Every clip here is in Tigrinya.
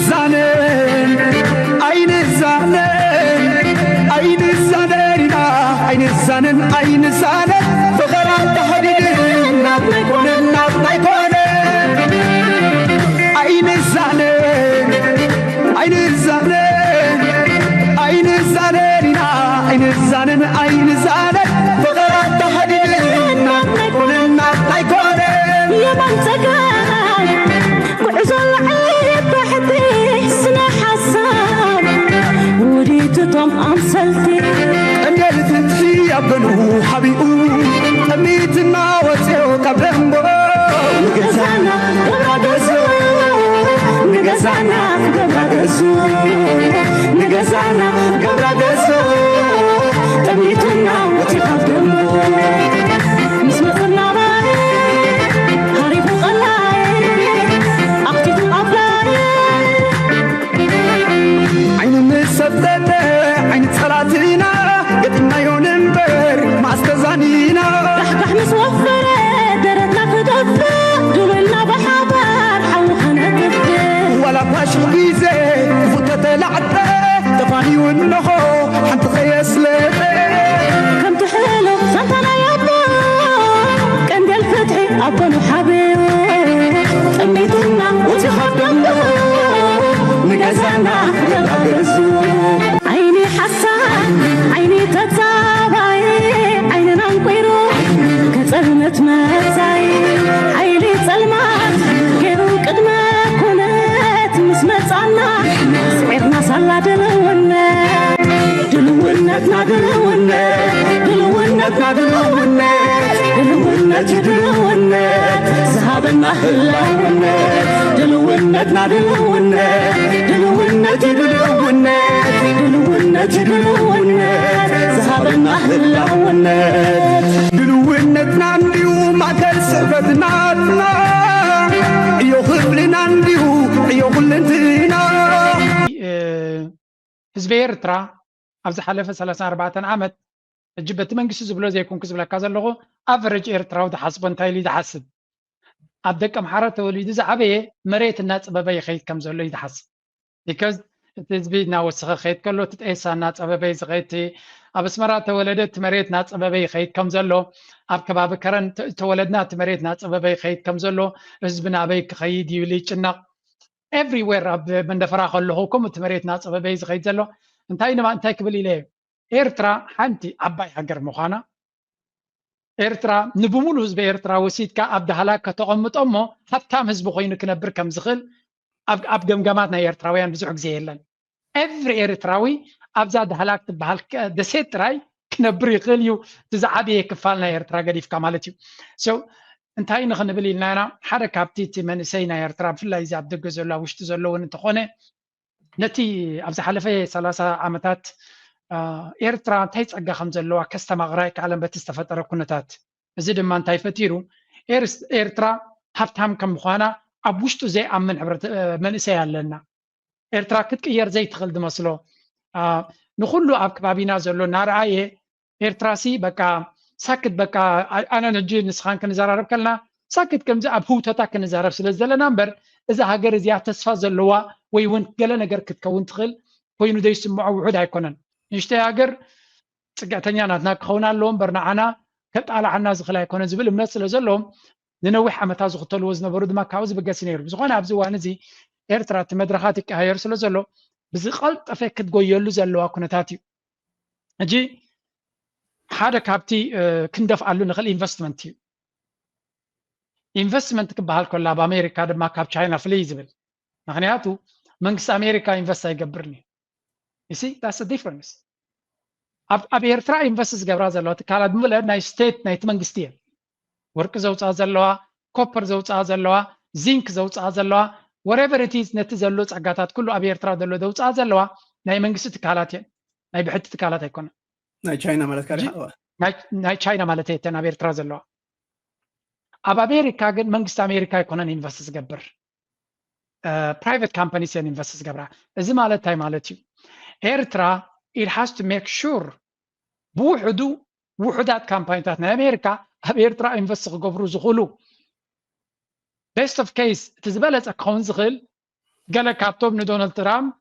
ዛነን ኣይንዛነን ኣይንዛነን ኢና ኣይንዛነን ኣይንዛነን ፍቕራ ተሓዲድን ናብ ናይ ኮነን ናብ ናይ ኮነን ኣይንዛነን ኣይንዛነን ኣይንዛነን ኢና ኣይንዛነን ኣይንዛነን ፍቕራ ተሓዲድን ናብ ናይ ኮነን ናብ ናይ ኮነን የማን ጸጋም ጉዕዞ ላዕሊ ታሕቲ ስነ ሓሳብ ውዲቱ ቶም ኣምሰልቲ ቀንዴል ፍትሒ ኣብ ገኑ ሓቢኡ ጠሚትና ወፅዮ ካብ ደንቦ ንገዛና ገብራ ገዙ ንገዛና ገብራ ገዙ ንገዛና ገብራ ገዙ ጠሚትና ወፅዮ ካብ ደንቦ ምስ መፅና ሃሪፉ ቀላይ ኣኽቲቱ ኣፍላይ ዓይኑ ምስ ሰብተተ ዓይኒ ጸላትና ገጢምናዮ ንንበር ማስተዛኒና ዳሕዳሕ ምስ ወፈረ ደረትና ክደፍእ ድብልና ብሓባር ሓዊ ከነጥፍእ ዋላ ፋሽል ግዜ ክፉተተ ላዕጠ ተፋንዩ እንሆ ሓንቲ ከየስለጠ ከምቲ ሕሉፍ ዛንታ ናይ ኣቦ ቀንዴል ፍትሒ ኣቦ ንሓብዮ ጠሚትና እቲ ካብ ደንቡ ንገዛና ገዛ ገዙ ዓይኒ ሓሳድ ዓይኒ ተጻባይ ዓይንና እንቁይሩ ከጸልመት መጻይ ሓይሊ ጸልማት ገይሩ ቅድመ ኩነት ምስ መጻና ስዒርና ሳላ ድልውነት ድልውነትና ድልውነት ድልውነትና ድልውነት ድልውነት እዩ ድልውነት ዝሃበና ህላውነት ድልውነትና ድልውነት ድልውነት እዩ ድልውነት ድልውነት እዩ ድልውነት ዝሃበና ህላውነት ድልውነትና እንዲዩ ማእከል ስዕበትናትና ዕዮ ክፍልና እንዲዩ ዕዮ ኩልንትና ህዝቢ ኤርትራ ኣብ ዝሓለፈ ሰላሳን ኣርባዕተን ዓመት ሕጂ በቲ መንግስቲ ዝብሎ ዘይኮንኩ ዝብለካ ዘለኹ ኣቨረጅ ኤርትራዊ ዝሓስቦ እንታይ ኢሉ ዝሓስብ ኣብ ደቂ ኣምሓራ ተወሊዱ ዝዓበየ መሬት እናፀበበ ይኸይድ ከም ዘሎ እዩ ዝሓስብ because እቲ ህዝቢ እናወሰኸ ክኸይድ ከሎ እቲ ጤሳ እናፀበበ እዩ ዝኸይድ እቲ ኣብ ኣስመራ ተወለደ እቲ መሬት እናፀበበ ይኸይድ ከም ዘሎ ኣብ ከባቢ ከረን ተወለድና እቲ መሬት እናፀበበ ይኸይድ ከም ዘሎ ህዝቢ ናበይ ክኸይድ ይብል ይጭነቕ everywhere ኣብ መንደፈራ ከለኹ ከምኡ እቲ መሬት እናፀበበ እዩ ዝኸይድ ዘሎ እንታይ ድማ እንታይ ክብል ኢለ ኤርትራ ሓንቲ ዓባይ ሃገር ምዃና ኤርትራ ንብሙሉ ህዝቢ ኤርትራ ወሲድካ ኣብ ዳህላክ ከተቐምጦ እሞ ሃብታም ህዝቢ ኮይኑ ክነብር ከም ዝኽእል ኣብ ገምጋማት ናይ ኤርትራውያን ብዙሕ ግዜ የለን። ኤቭሪ ኤርትራዊ ኣብዛ ዳህላክ ትበሃል ደሴት ጥራይ ክነብር ይኽእል እዩ። እቲ ዝዓበየ ክፋል ናይ ኤርትራ ገዲፍካ ማለት እዩ። እንታይ ንኽንብል ኢልና ኢና ሓደ ካብቲ እቲ መንእሰይ ናይ ኤርትራ ብፍላይ እዚ ኣብ ደገ ዘሎ ኣብ ውሽጢ ዘሎ እውን እንተኾነ ነቲ ኣብ ዝሓለፈ ሰላሳ ዓመታት ኤርትራ እንታይ ጸጋ ከም ዘለዋ ከስተማቕራ ኣይከኣለን በቲ ዝተፈጠረ ኩነታት። እዚ ድማ እንታይ ፈጢሩ? ኤርትራ ሃብታም ከም ምዃና ኣብ ውሽጡ ዘይኣምን መንእሰይ ኣለና። ኤርትራ ክትቅየር ዘይትኽእል ዝመስሎ ንኹሉ ኣብ ከባቢና ዘሎ እናረኣየ ኤርትራሲ በቃ ሳክት በቃ ኣነን ሕጂ ንስኻን ክንዘራረብ ከለና ሳክት ከምዚ ኣብ ህውተታ ክንዛረብ ስለ ዘለና እምበር እዛ ሃገር እዚኣ ተስፋ ዘለዋ ወይ እውን ገለ ነገር ክትከውን ትኽእል ኮይኑ ዘይስምዖ ውሑድ ኣይኮነን። ንእሽተይ ሃገር ፅግዕተኛ ናትና ክኸውን ኣለዎ እምበር ንዓና ከጣልዓና ዝኽእል ኣይኮነ ዝብል እምነት ስለ ዘለዎም ንነዊሕ ዓመታት ዝኽተልዎ ዝነበሩ ድማ ካብኡ ዝብገስ ነይሩ። ብዝኾነ ኣብዚ እዋን እዚ ኤርትራ እቲ መድረኻት ይቀያየር ስለ ዘሎ ብዝቐልጠፈ ክትጎየሉ ዘለዋ ኩነታት እዩ። ሕጂ ሓደ ካብቲ ክንደፍኣሉ ንኽእል ኢንቨስትመንት እዩ። ኢንቨስትመንት ክበሃል ከሎ ኣብ ኣሜሪካ ድማ ካብ ቻይና ፍልይ ዝብል ምክንያቱ መንግስቲ ኣሜሪካ ኢንቨስት ኣይገብርን እዩ። ዲፍረንስ ኣብ ኤርትራ ኢንቨስት ዝገብራ ዘለዋ ትካላት ብምልአን ናይ ስቴት ናይቲ መንግስቲ እየን። ወርቂ ዘውፅኣ ዘለዋ፣ ኮፐር ዘውፅኣ ዘለዋ፣ ዚንክ ዘውፅኣ ዘለዋ፣ whatever it is ነቲ ዘሎ ፀጋታት ኩሉ ኣብ ኤርትራ ዘሎ ዘውፅኣ ዘለዋ ናይ መንግስቲ ትካላት እየን። ናይ ብሕቲ ትካላት ኣይኮነን። ናይ ቻይና ማለት ካሊእ ናይ ቻይና ማለት እየን ኣብ ኤርትራ ዘለዋ። ኣብ ኣሜሪካ ግን መንግስቲ ኣሜሪካ ኣይኮነን ኢንቨስት ዝገብር። ፕራይቨት ካምፓኒስ እየን ኢንቨስት ዝገብራ። እዚ ማለት እንታይ ማለት እዩ? ኤርትራ it has to make sure ብውሕዱ ውሑዳት ካምፓኒታት ናይ ኣሜሪካ ኣብ ኤርትራ ኢንቨስት ክገብሩ ዝኽእሉ best of case እቲ ዝበለፀ ክኸውን ዝኽእል ገለ ካብቶም ንዶናልድ ትራምፕ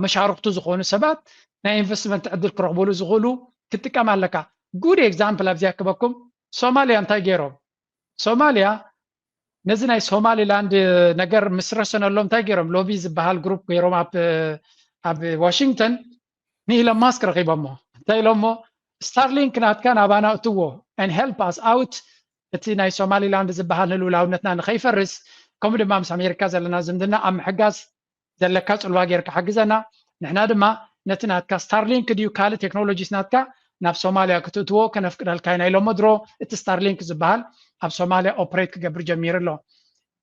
መሻርክቱ ዝኾኑ ሰባት ናይ ኢንቨስትመንት ዕድል ክረኽብሉ ዝኽእሉ ክትጥቀም ኣለካ። ጉድ ኤግዛምፕል ኣብዚ ያክበኩም፣ ሶማሊያ እንታይ ገይሮም? ሶማሊያ ነዚ ናይ ሶማሊላንድ ነገር ምስ ረሰነሎም እንታይ ገይሮም? ሎቢ ዝበሃል ግሩፕ ገይሮም ኣብ ኣብ ዋሽንግተን ንኢሎን ማስክ ረኺቦሞ። እንታይ ኢሎሞ? ስታርሊንክ ናትካ ናባና እትዎ and help us out፣ እቲ ናይ ሶማሊላንድ ዝበሃል ንልኡላውነትና ንኸይፈርስ፣ ከምኡ ድማ ምስ ኣሜሪካ ዘለና ዝምድና ኣብ ምሕጋዝ ዘለካ ጽልዋ ጌርካ ሓግዘና። ንሕና ድማ ነቲ ናትካ ስታርሊንክ ድዩ ካልእ ቴክኖሎጂስ ናትካ ናብ ሶማሊያ ክትእትዎ ከነፍቅደልካ ኢና ኢሎሞ። ድሮ እቲ ስታርሊንክ ዝበሃል ኣብ ሶማሊያ ኦፕሬት ክገብር ጀሚሩ ኣሎ።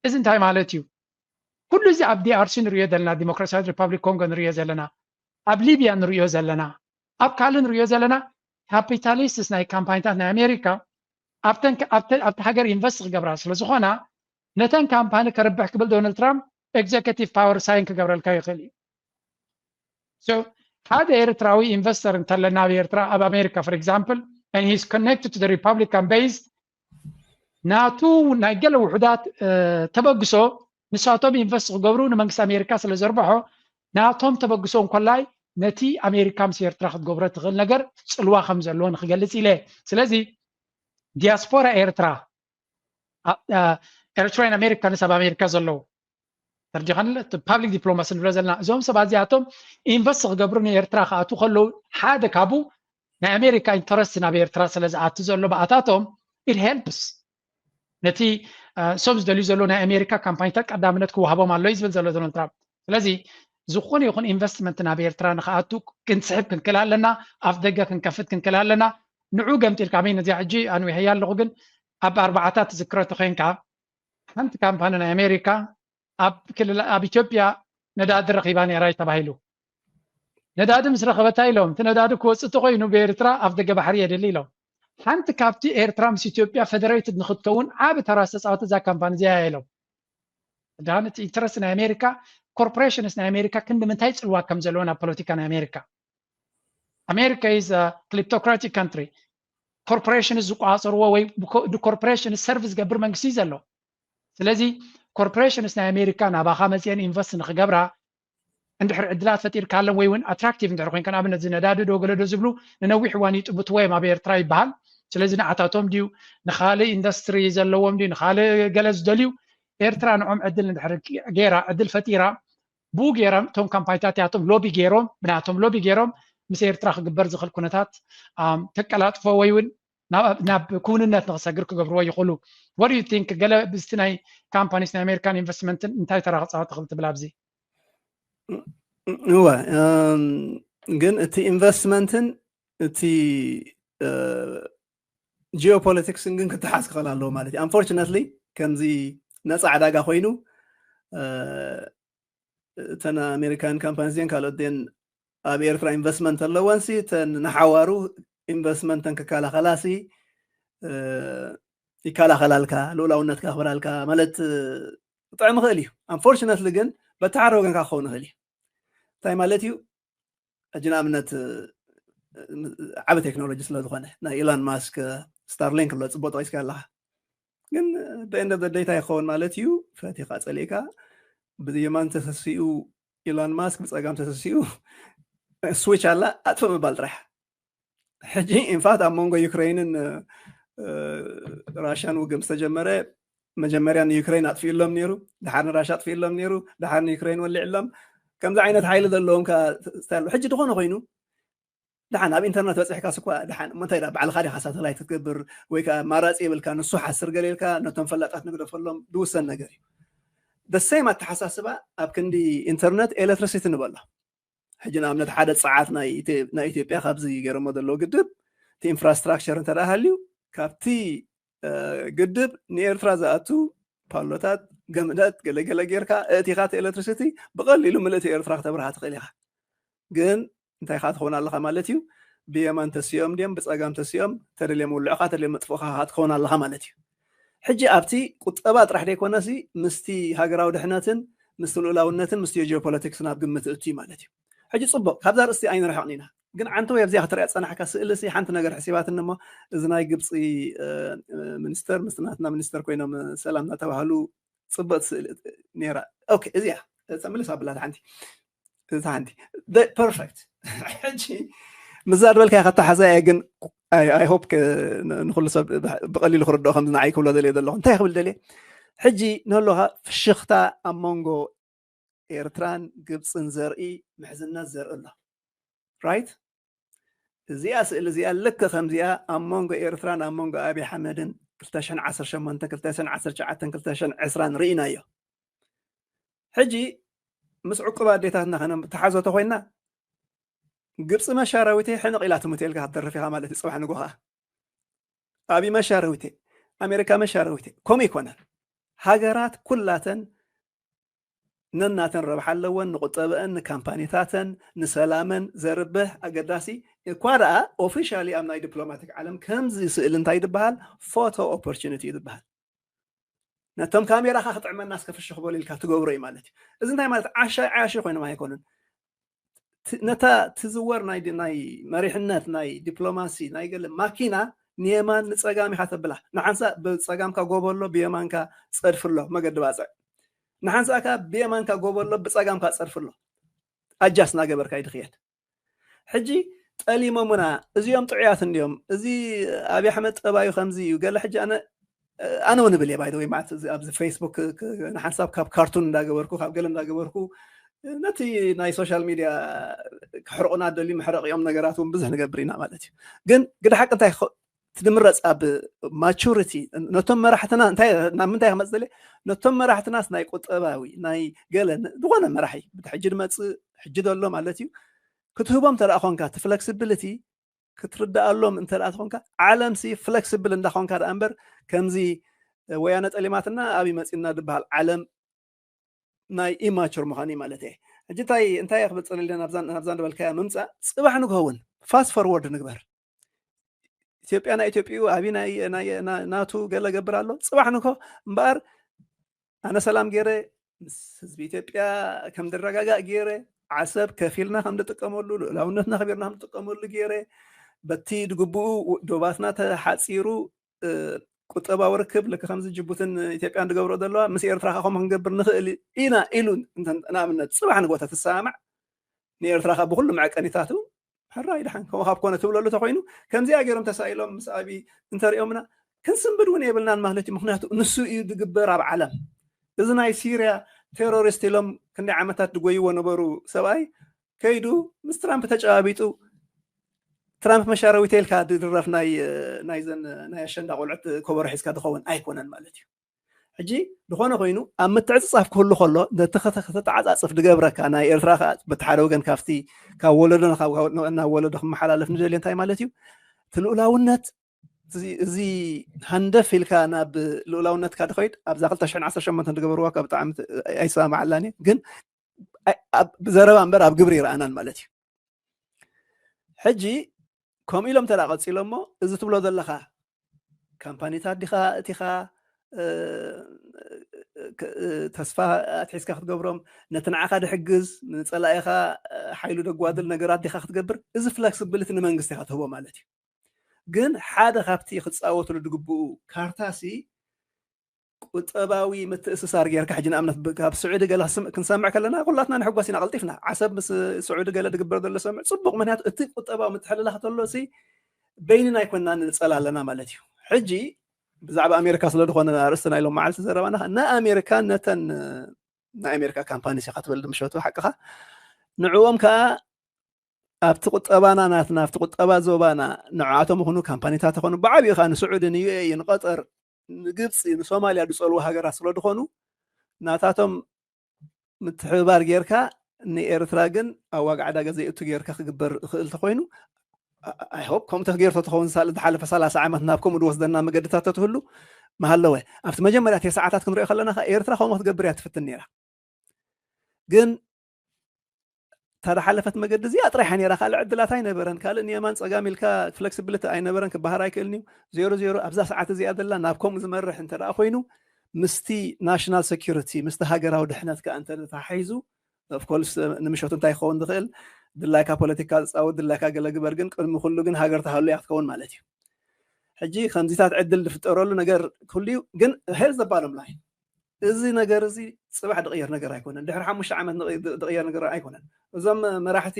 እዚ እንታይ ማለት እዩ? ኩሉ እዚ ኣብ ዲኣርሲ ንሪኦ ዘለና፣ ዲሞክራሲያዊት ሪፓብሊክ ኮንጎ ንሪኦ ዘለና፣ ኣብ ሊቢያ ንሪኦ ዘለና፣ ኣብ ካልእ ንሪኦ ዘለና፣ ካፒታሊስትስ ናይ ካምፓኒታት ናይ ኣሜሪካ ኣብተን ኣብቲ ሃገር ኢንቨስት ክገብራ ስለ ዝኾና፣ ነተን ካምፓኒ ከርብሕ ክብል ዶናልድ ትራምፕ ኤግዘኪቲቭ ፓወር ሳይን ክገብረልካ ይኽእል እዩ። ሓደ ኤርትራዊ ኢንቨስተር እንተለና ኣብ ኤርትራ፣ ኣብ ኣሜሪካ for example, and he's connected to the Republican base፣ ናቱ ናይ ገለ ውሑዳት ተበግሶ ንሳቶም ኢንቨስት ክገብሩ ንመንግስቲ ኣሜሪካ ስለ ዘርብሖ፣ ናቶም ተበግሶ እንኮላይ ነቲ ኣሜሪካ ምስ ኤርትራ ክትገብሮ ትኽእል ነገር ጽልዋ ከም ዘለዎ ንክገልጽ ኢለ። ስለዚ ዲያስፖራ ኤርትራ፣ ኤርትራውያን ኣሜሪካንስ ኣብ ኣሜሪካ ዘለዉ ተርዲኻን ፓብሊክ ዲፕሎማሲ ንብሎ ዘለና፣ እዞም ሰባት እዚኣቶም ኢንቨስት ክገብሩ ንኤርትራ ክኣቱ ከለዉ፣ ሓደ ካብኡ ናይ ኣሜሪካ ኢንተረስት ናብ ኤርትራ ስለ ዝኣቱ ዘሎ ብኣታቶም it helps ነቲ እሶም ዝደልዩ ዘለዉ ናይ ኣሜሪካ ካምፓኒታት ቀዳምነት ክወሃቦም ኣሎ እዩ ዝብል ዘሎ ዶናልድ ትራምፕ። ስለዚ ዝኾነ ይኹን ኢንቨስትመንት ናብ ኤርትራ ንክኣቱ ክንስሕብ ክንክእል ኣለና፣ ኣፍ ደገ ክንከፍት ክንክእል ኣለና። ንዑ ገምጢልካ ኣበይ ነዚኣ ሕጂ ኣንዊሐያ ኣለኹ፣ ግን ኣብ ኣርባዓታት ትዝክሮ ተኮይንካ ሓንቲ ካምፓኒ ናይ ኣሜሪካ ኣብ ክልል ኣብ ኢትዮጵያ ነዳዲ ረኺባ ነይራ እዩ ተባሂሉ። ነዳዲ ምስ ረኸበታ ኢሎም፣ እቲ ነዳዲ ክወፅእ ተኮይኑ ብኤርትራ ኣፍ ደገ ባሕሪ የድሊ ኢሎም። ሓንቲ ካብቲ ኤርትራ ምስ ኢትዮጵያ ፌደሬትድ ንክትከውን ዓቢ ተራ ዝተፃወተ እዛ ካምፓኒ እዚኣ እያ ኢሎም። ዳን እቲ ኢንትረስት ናይ ኣሜሪካ፣ ኮርፖሬሽንስ ናይ ኣሜሪካ ክንዲ ምንታይ ፅልዋ ከም ዘለወን ኣብ ፖለቲካ ናይ ኣሜሪካ። ኣሜሪካ is a kleptocratic country። ኮርፖሬሽንስ ዝቆፃፀርዎ ወይ ንኮርፖሬሽንስ ሰርቭ ዝገብር መንግስቲ እዩ ዘሎ። ስለዚ ኮርፖሬሽንስ ናይ ኣሜሪካ ናባኻ መፅአን ኢንቨስት ንክገብራ እንድሕር ዕድላት ፈጢርካለን ወይ እውን ኣትራክቲቭ እንድሕር ኮይንካ፣ ንኣብነት እዚ ነዳዲ ዶ ገለ ዶ ዝብሉ ንነዊሕ እዋን ይጥብትዎ እዮም ኣብ ኤርትራ ይበሃል። ስለዚ ንዓታቶም ድዩ ንኻልእ ኢንዱስትሪ ዘለዎም ድዩ ንኻልእ ገለ ዝደልዩ፣ ኤርትራ ንዖም ዕድል እንድሕር ገይራ ዕድል ፈጢራ ብኡ ገይሮም እቶም ካምፓኒታት ያቶም ሎቢ ገይሮም ብናቶም ሎቢ ገይሮም ምስ ኤርትራ ክግበር ዝኽእል ኩነታት ተቀላጥፎ ወይ እውን ናብ ክውንነት ንክሰግር ክገብርዎ ይኽእሉ። What do you think? ገለ ብዝቲ ናይ ካምፓኒስ ናይ ኣሜሪካን ኢንቨስትመንትን እንታይ ተራ ክፃወት ትኽእል ትብል ኣብዚ? እወ፣ ግን እቲ ኢንቨስትመንትን እቲ ጂኦፖለቲክስን ግን ክተሓዝ ክኽእል ኣለዎ ማለት እዩ። ኣንፎርችነትሊ ከምዚ ነፃ ዕዳጋ ኮይኑ እተን ኣሜሪካን ካምፓኒስ ን ካልኦት ን ኣብ ኤርትራ ኢንቨስትመንት ኣለወን ሲ እተን ንሓዋሩ ኢንቨስትመንተን ክከላኸላ ሲ ይከላኸላልካ፣ ልኡላውነት ከኽብራልካ ማለት ጥዕም ይኽእል እዩ። ኣንፎርችነትሊ ግን በቲ ሓደ ወገን ከዓ ክኸውን ይኽእል እዩ። እንታይ ማለት እዩ? ሕጂ ንኣብነት ዓቢ ቴክኖሎጂ ስለ ዝኾነ ናይ ኢሎን ማስክ ስታርሊንክ ኣሎ፣ ጽቡቅ ጠቂስካ ኣለኻ። ግን በኤንድ ኦፍ ደይ እንታይ ይኸውን ማለት እዩ? ፈቲኻ ጸሊእካ ብየማን ተሰሲኡ ኢሎን ማስክ፣ ብጸጋም ተሰሲኡ ስዊች ኣላ፣ ኣጥፍእ ምባል ጥራሕ። ሕጂ ኢንፋክት ኣብ መንጎ ዩክሬንን ራሽያን ውግእ ምስ ተጀመረ መጀመርያ ንዩክሬን ኣጥፊእሎም ነይሩ፣ ድሓር ንራሽያ ኣጥፊእሎም ነይሩ፣ ድሓር ንዩክሬን ወሊዕሎም። ከምዚ ዓይነት ሓይሊ ዘለዎም ከ ስታይል ሕጂ ዝኾነ ኮይኑ ድሓን ኣብ ኢንተርነት በፂሕካ ስኳ ድሓን እሞ እንታይ ዳ ባዕልካ ዲኻ ሳተላይት ክትገብር ወይ ከዓ ኣማራፂ የብልካ፣ ንሱ ሓስር ገለ ኢልካ ነቶም ፈላጣት ንግደፈሎም ዝውሰን ነገር እዩ። ደሰይም ኣተሓሳስባ ኣብ ክንዲ ኢንተርነት ኤሌክትሪሲቲ ንበሎ። ሕጂ ንኣብነት ሓደ ፀዓት ናይ ኢትዮጵያ ካብዚ ገይሮሞ ዘለዎ ግድብ እቲ ኢንፍራስትራክቸር እንተ ሃልዩ ካብቲ ግድብ ንኤርትራ ዝኣቱ ፓሎታት ገመዳት ገለገለ ጌርካ እእቲኻ እቲ ኤሌክትሪሲቲ ብቐሊሉ ምልእቲ ኤርትራ ክተብርሃ ትኽእል ኢኻ። ግን እንታይ ኻ ትኸውን ኣለኻ ማለት እዩ? ብየማን ተሲኦም ድዮም ብፀጋም ተሲኦም ተደልዮም ውልዕኻ ተደልዮም መጥፍእኻ ኻ ትኸውን ኣለኻ ማለት እዩ። ሕጂ ኣብቲ ቁጠባ ጥራሕ ዘይኮነሲ ምስቲ ሃገራዊ ድሕነትን ምስቲ ልኡላውነትን ምስቲ ጂኦፖለቲክስን ኣብ ግምት እእቱ ማለት እዩ። ሕጂ ፅቡቅ ካብዛ ርእስቲ ኣይንርሕቕን ኢና፣ ግን ዓንተወይ ኣብዚኣ ክትሪኣ ዝፀናሕካ ስእሊ ሲ ሓንቲ ነገር ሕሲባትኒ እሞ እዚ ናይ ግብፂ ሚኒስተር ምስቲ ናትና ሚኒስተር ኮይኖም ሰላም እናተባህሉ ፅብቅቲ ስእሊ ነይራ። ኦኬ እዚኣ ተምልስ ኣብላ ሓንቲ እዛ ሓንቲ perfect ሕጂ ምዛ ዝበልካ ከተሓዛ እየ ግን I hope ንኩሉ ሰብ ብቀሊሉ ክርድኦ ከምዚ ንዓይ ክብሎ ደልየ ዘለኹ እንታይ ክብል ደልየ ሕጂ ነሎካ ፍሽኽታ ኣብ መንጎ ኤርትራን ግብፅን ዘርኢ ምሕዝነት ዘርኢ ኣሎ right እዚኣ ስእሊ እዚኣ ልክ ከምዚኣ ኣብ መንጎ ኤርትራን ኣብ መንጎ ኣብይ ኣሕመድን ክልተ ሽሕን ዓሰርተ ሸሞንተን ክልተ ሽሕን ዓሰርተ ትሽዓተን ክልተ ሽሕን ዕስራን ርኢናዮ ሕጂ ምስ ዕቁብ ኣዴታትና ከነተሓዞ ተኮይና ግብፂ መሻረዊተይ ሕንቕ ኢላ ትሙት ኢልካ ክትደርፍ ኢኻ ማለት እዩ ፅባሕ ንጎ ከዓ ኣብይ መሻረዊተይ ኣሜሪካ መሻረዊተይ ከምኡ ይኮነን ሃገራት ኩላተን ነናተን ረብሓ ኣለወን ንቁጠበአን ንካምፓኒታተን ንሰላመን ዘርብሕ ኣገዳሲ እኳ ደኣ officially ኣብ ናይ ዲፕሎማቲክ ዓለም ከምዚ ስእሊ እንታይ ይበሃል photo opportunity ይበሃል ነቶም ካሜራኻ ክጥዕመና እስከ ፍሽኽ በሉ ኢልካ ትገብሮ እዩ ማለት እዩ እዚ እንታይ ማለት ዓሻ ዓያሺ ኮይኖም ኣይኮኑን ነታ ትዝወር ናይ ናይ መሪሕነት ናይ ዲፕሎማሲ ናይ ገለ ማኪና ንየማን ንፀጋም ኢኻ ተብላ ንሓንሳ ብፀጋምካ ጎቦ ኣሎ ብየማንካ ፀድፊ ኣሎ መገዲ ባፅዕ ንሓንሳእካ ብየማንካ ጎቦ ኣሎ ብፀጋምካ ፀድፊ ኣሎ ኣጃስ እናገበርካ እዩ ድኽየድ ሕጂ ጠሊሞሙና እዚኦም ጥዑያት እንዲዮም እዚ ኣብይ ኣሕመድ ጠባዩ ከምዚ እዩ ገለ ሕጂ ኣነ ኣነ እውን እብል እየ ባይደ ወይ ማለት ኣብዚ ፌስቡክ ንሓንሳብ ካብ ካርቱን እንዳገበርኩ ካብ ገለ እንዳገበርኩ ነቲ ናይ ሶሻል ሚድያ ክሕርቑና ደልዩ መሕረቂኦም ነገራት እውን ብዙሕ ንገብር ኢና ማለት እዩ ግን ግደ ሓቂ እንታይ ትድምረፅ ኣብ ማቹሪቲ ነቶም መራሕትና እንታይ ናብ ምንታይ ክመፅ ዘለ ነቶም መራሕትናስ ናይ ቁጠባዊ ናይ ገለ ዝኾነ መራሒ ብቲ ሕጂ ድመፅእ ሕጂ ዘሎ ማለት እዩ ክትህቦም ተደኣ ኮንካ እቲ ፍለክሲቢሊቲ ክትርዳኣሎም እንተ ደኣ ትኾንካ ዓለም ሲ ፍለክሲብል እንዳኾንካ ደኣ እምበር ከምዚ ወያነ ጠሊማትና ኣብ ይመፅና ዝበሃል ዓለም ናይ ኢማቹር ምዃን እዩ ማለት እየ ሕጂ እንታይ እንታይ ክብል ፀለለ ናብዛ ንበልካያ ምምፃእ ፅባሕ ንግሆ እውን ፋስት ፈርወርድ ንግበር ኢትዮጵያ ናይ ኢትዮጵዩ ኣቢ ናይ ናቱ ገለ ገብር ኣሎ ፅባሕ ንግሆ እምበኣር ኣነ ሰላም ገይረ ምስ ህዝቢ ኢትዮጵያ ከም ዝረጋጋእ ገይረ ዓሰብ ከፊልና ከም ዝጥቀመሉ ልኡላውነትና ከቢርና ከም ዝጥቀመሉ ገይረ በቲ ድግብኡ ዶባትና ተሓፂሩ ቁጠባዊ ርክብ ልክ ከምዚ ጅቡትን ኢትዮጵያን ዝገብሮ ዘለዋ ምስ ኤርትራ ከ ከምኡ ክንገብር ንኽእል ኢና ኢሉ ንኣብነት ፅባሕ ንጎታ ትሰማማዕ ንኤርትራ ካብ ብኩሉ መዐቀኒታቱ ሕራይ ድሓን ከምኡ ካብ ኮነ ትብለሉ ተኮይኑ ከምዚኣ ገይሮም ተሳኢሎም ምስ ኣብይ እንተሪኦምና ክንስንብድ እውን የብልናን ማለት እዩ ምክንያቱ ንሱ እዩ ዝግበር ኣብ ዓለም እዚ ናይ ሲርያ ቴሮሪስት ኢሎም ክንደይ ዓመታት ዝጎይዎ ነበሩ ሰብኣይ ከይዱ ምስ ትራምፕ ተጨባቢጡ ትራምፕ መሻረዊተ ኢልካ ድድረፍ ናይ ናይዘን ናይ ኣሸንዳ ቆልዑት ኮበሮ ሒዝካ ዝኸውን ኣይኮነን ማለት እዩ ሕጂ ዝኾነ ኮይኑ ኣብ ምትዕፅፃፍ ክህሉ ከሎ ነቲ ከተተዓፃፅፍ ድገብረካ ናይ ኤርትራ ከዓ በቲ ሓደ ወገን ካብቲ ካብ ወለዶ ናብ ወለዶ ክመሓላለፍ ንደልዮ እንታይ ማለት እዩ እቲ ልኡላውነት እዚ ሃንደፍ ኢልካ ናብ ልኡላውነትካ ድኸይድ ኣብዛ ክልተ ሽሕን ዓሰርተ ሸሞንተን ዝገበርዋ ካብ ብጣዕሚ ኣይሰማማዓላን ግን ብዘረባ እምበር ኣብ ግብሪ ይረኣናን ማለት እዩ ሕጂ ከምኡ ኢሎም ተዳ ቀፂሎ እሞ እዚ ትብሎ ዘለካ ካምፓኒታት ዲኻ እቲኻ ተስፋ ኣትሒዝካ ክትገብሮም ነቲ ንዓኻ ድሕግዝ ንፀላኢኻ ሓይሉ ደጓድል ነገራት ዲኻ ክትገብር እዚ ፍለክስብልቲ ንመንግስቲ ኢኻ ትህቦ ማለት እዩ ግን ሓደ ካብቲ ክፃወትሉ ድግብኡ ካርታሲ ቁጠባዊ ምትእስሳር ጌርካ ሕጂ ንኣብነት ካብ ስዑዲ ገለ ክንሰምዕ ከለና ኩላትና ንሕጎስ ኢና ቀልጢፍና ዓሰብ ምስ ስዑዲ ገለ ድግበር ዘሎ ሰምዕ ፅቡቅ ምክንያቱ እቲ ቁጠባዊ ምትሕልላኽ ተሎ ሲ በይንና ኣይኮንና ንፀላ ኣለና ማለት እዩ ሕጂ ብዛዕባ ኣሜሪካ ስለ ዝኾነ ኣርእስቲ ናይ ሎም መዓልቲ ዘረባና ንኣሜሪካ ነተን ናይ ኣሜሪካ ካምፓኒ ሲካ ትበል ምሸቱ ሓቅኻ ንዕዎም ከዓ ኣብቲ ቁጠባና ናትና ኣብቲ ቁጠባ ዞባና ንዓቶም ይኹኑ ካምፓኒታት ይኾኑ ብዓብዩ ከዓ ንስዑዲ ንዩኤኢ ንቀጠር ንግብፂ ንሶማልያ ዝፀልዎ ሃገራት ስለ ዝኾኑ ናታቶም ምትሕብባር ጌርካ ንኤርትራ ግን ኣብ ዋጋ ዕዳጋ ዘይእቱ ጌርካ ክግበር ይኽእል ተኮይኑ ኣይሆፕ ከምኡ ተገይርቶ ተኸውን ሳል ዝሓለፈ ሰላሳ ዓመት ናብ ከምኡ ዝወስደና መገድታት ተትህሉ መሃለወ ኣብቲ መጀመርያ ተሰዓታት ክንሪኦ ከለና ኤርትራ ከምኡ ክትገብር እያ ትፍትን ነይራ ግን እታ ዝሓለፈት መገዲ እዚኣ ጥራይ ሓኒራ ካልእ ዕድላት ኣይነበረን ካልእ ንየማን ፀጋም ኢልካ ፍለክሲብሊቲ ኣይነበረን ክበሃር ኣይክእልን እዩ ዜሮ ዜሮ ኣብዛ ሰዓት እዚኣ ዘላ ናብ ከምኡ ዝመርሕ እንተ ደኣ ኮይኑ ምስቲ ናሽናል ሴኪሪቲ ምስቲ ሃገራዊ ድሕነት ከዓ እንተ ተሓሒዙ ኦፍኮርስ ንምሸቱ እንታይ ክኸውን ዝኽእል ድላይካ ፖለቲካ ዝፃወት ድላይካ ገለ ግበር ግን ቅድሚ ኩሉ ግን ሃገር ተሃሉ እያ ክትከውን ማለት እዩ ሕጂ ከምዚታት ዕድል ዝፍጠረሉ ነገር ኩሉ እዩ ግን ሄር ዘባሎም ላይ እዚ ነገር እዚ ፅባሕ ዝቕየር ነገር ኣይኮነን። ድሕሪ ሓሙሽተ ዓመት ዝቕየር ነገር ኣይኮነን። እዞም መራሕቲ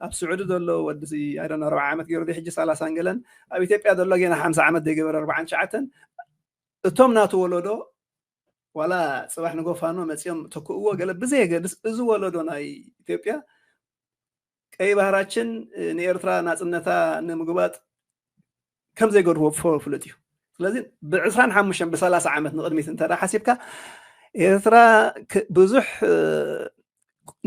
ኣብ ስዑዲ ዘሎ ወዲ ኣርባዓ ዓመት ገይሩ ሕጂ ሰላሳን ገለን፣ ኣብ ኢትዮጵያ ዘሎ ጌና ሓምሳ ዓመት ዘይገበረ ኣርባዓን ትሽዓተን፣ እቶም ናቱ ወለዶ ዋላ ፅባሕ ንጎፋኖ መፂኦም ተክእዎ ገለ ብዘየገድስ፣ እዚ ወለዶ ናይ ኢትዮጵያ ቀይ ባህራችን ንኤርትራ ናፅነታ ንምግባጥ ከም ዘይገድፎ ፍሉጥ እዩ። ስለዚ ብ25 ብ30 ዓመት ንቕድሚት እንተ ሓሲብካ፣ ኤርትራ ብዙሕ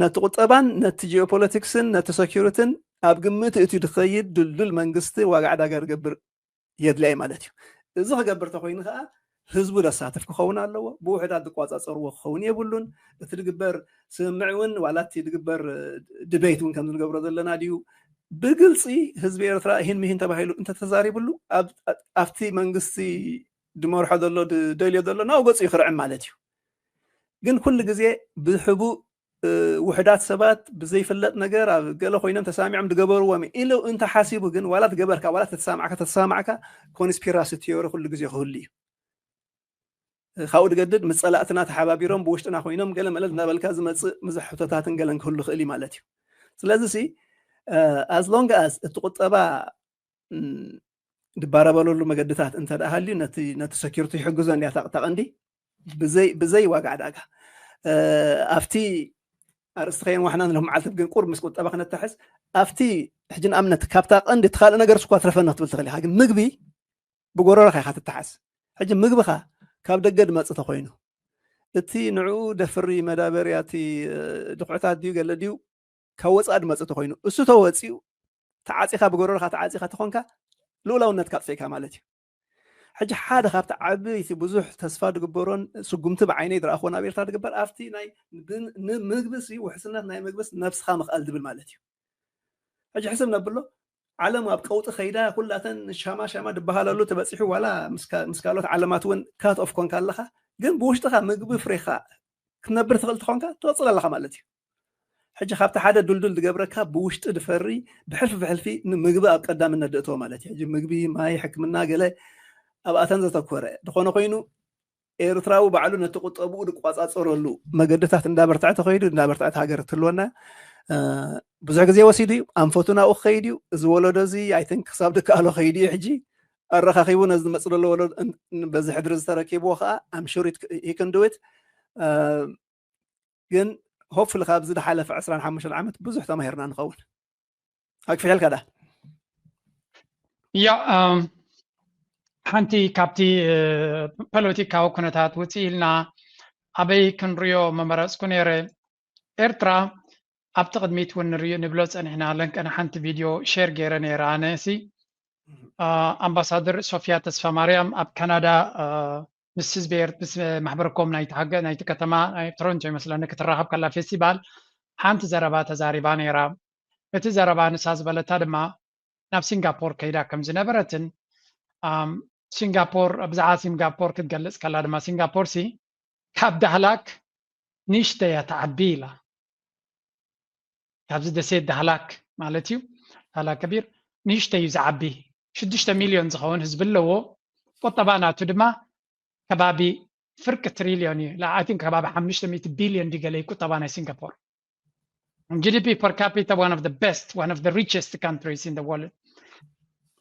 ነቲ ቁጠባን ነቲ ጂኦፖለቲክስን ነቲ ሰኪሪትን ኣብ ግምት እቲ ዝኸይድ ድልዱል መንግስቲ ዋጋ ዕዳጋ ዝገብር የድልያ ማለት እዩ። እዚ ክገብር ተኮይኑ ከዓ ህዝቡ ዘሳትፍ ክኸውን ኣለዎ። ብውሕዳት ዝቋፃፀርዎ ክኸውን የብሉን። እቲ ዝግበር ስምምዕ እውን ዋላ እቲ ዝግበር ድቤት እውን ከም ዝገብሮ ዘለና ድዩ ብግልፂ ህዝቢ ኤርትራ ይህን ምሂን ተባሂሉ እንተተዛሪብሉ ኣብቲ መንግስቲ ድመርሖ ዘሎ ድደልዮ ዘሎ ናው ገፁ ይክርዕም ማለት እዩ። ግን ኩሉ ግዜ ብሕቡእ ውሕዳት ሰባት ብዘይፍለጥ ነገር ኣብ ገለ ኮይኖም ተሳሚዖም ድገበርዎም ኢሉ እንተሓሲቡ ግን ዋላ ትገበርካ ዋላ ተተሳማዕካ ተተሳማዕካ ኮንስፒራሲ ቲዮሪ ኩሉ ግዜ ክህሉ እዩ። ካብኡ ድገድድ ምስ ፀላእትና ተሓባቢሮም ብውሽጥና ኮይኖም ገለ መለ እናበልካ ዝመፅእ ብዙሕ ሕቶታትን ገለን ክህሉ ክእል እዩ ማለት እዩ። ስለዚ ሲ as long as እቲ ቁጠባ ድባረበለሉ መገድታት እንተ ደኣ ሃልዩ ነቲ ነቲ ሰኪሪቲ ይሕግዞ እንዲያ እታ ቀንዲ ብዘይ ብዘይ ዋጋ ዕዳጋ ኣብቲ ኣርእስቲ ከየን ዋሕና ንሎም መዓልቲ ግን ቁርብ ምስ ቁጠባ ክነታሕዝ ኣብቲ ሕጂ ንኣብነት ካብታ ቀንዲ እቲ ካልእ ነገር ስኳ ትረፈና ክትብል ትኽእል ኢኻ ግን ምግቢ ብጎረሮኻ ኢኻ ትተሓዝ ሕጂ ምግብኻ ካብ ደገ ድመጽእ ተኮይኑ እቲ ንዕኡ ደፍሪ መዳበርያ እቲ ድኩዕታት ድዩ ገለ ድዩ ካብ ወፃኢ ድመፅእ ተኮይኑ እሱ ተወፂኡ ተዓፂኻ ብጎረሮካ ተዓፂኻ ተኾንካ ልኡላውነትካ ኣጥፊእካ ማለት እዩ። ሕጂ ሓደ ካብቲ ዓበይቲ ብዙሕ ተስፋ ድግበሮን ስጉምቲ ብዓይነይ ዝረኣኽዎ ናብ ኤርትራ ድግበር ኣብቲ ናይ ንምግብሲ ውሕስነት ናይ ምግብስ ነብስኻ ምኽኣል ድብል ማለት እዩ። ሕጂ ሕስብ ነብሎ ዓለም ኣብ ቀውጢ ከይዳ ኩላተን ሻማ ሻማ ድበሃለሉ ተበፂሑ ዋላ ምስ ካልኦት ዓለማት እውን ካት ኦፍ ኮንካ ኣለኻ ግን ብውሽጥኻ ምግቢ ፍሬኻ ክትነብር ትኽእል ትኾንካ ትቐፅል ኣለኻ ማለት እዩ። ሕጂ ካብቲ ሓደ ዱልዱል ዝገብረካ ብውሽጢ ድፈሪ ብሕልፊ ብሕልፊ ንምግቢ ኣብ ቀዳምነት ድእተዎ ማለት እዩ። ሕጂ ምግቢ፣ ማይ፣ ሕክምና ገለ ኣብኣተን ዘተኮረ ድኾነ ኮይኑ ኤርትራዊ ባዕሉ ነቲ ቁጠብኡ ድቋጻጸረሉ መገድታት እንዳበርትዐ ተኸይዱ እንዳበርትዐት ሃገር ትህልወና ብዙሕ ግዜ ወሲዱ እዩ። ኣንፈቱ ናብኡ ክኸይድ እዩ። እዚ ወለዶ እዚ ኣይትን ክሳብ ድከኣሎ ከይዱ እዩ። ሕጂ ኣረኻኺቡ ነዚ ዝመጽእ ዘሎ ወለዶ በዚ ሕድሪ ዝተረኪብዎ ከዓ ኣምሹሪት ሂክንድዊት ግን ሆፕፉሊ ካብዚ ዝሓለፈ ዕስራን ሓሙሽተን ዓመት ብዙሕ ተማሂርና ንኸውን። ኣክፊሐልካ ዳ ያ ሓንቲ ካብቲ ፖለቲካዊ ኩነታት ውፅእ ኢልና ኣበይ ክንሪዮ መመረፅኩ ነይረ። ኤርትራ ኣብቲ ቅድሚት እውን ንሪኦ ንብሎ ፀኒሕና ለንቀነ ሓንቲ ቪድዮ ሼር ገይረ ነይረ ኣነ ሲ ኣምባሳደር ሶፊያ ተስፋ ማርያም ኣብ ካናዳ ምስ ህዝቢ ኤርት ምስ ማሕበረኮም ናይቲ ሃገ ናይቲ ከተማ ናይ ቶሮንቶ ይመስለኒ ክትራኸብ ከላ ፌስቲቫል ሓንቲ ዘረባ ተዛሪባ ነይራ። እቲ ዘረባ ንሳ ዝበለታ ድማ ናብ ሲንጋፖር ከይዳ ከም ዝነበረትን ሲንጋፖር ብዛዕባ ሲንጋፖር ክትገልፅ ከላ ድማ ሲንጋፖር ሲ ካብ ዳህላክ ንእሽተይ እያ ትዓቢ ኢላ። ካብዚ ደሴት ዳህላክ ማለት እዩ ዳህላክ ከቢር ንእሽተይ እዩ ዝዓቢ ሽዱሽተ ሚልዮን ዝኸውን ህዝቢ ኣለዎ። ቁጠባ ናቱ ድማ ከባቢ ፍርቂ ትሪልዮን እዩ። I think ከባቢ ሓሙሽተ ሚእቲ ቢልዮን ድዩ ገለ እዩ ቁጠባ ናይ ሲንጋፖር። GDP per capita one of the best, one of the richest countries in the world.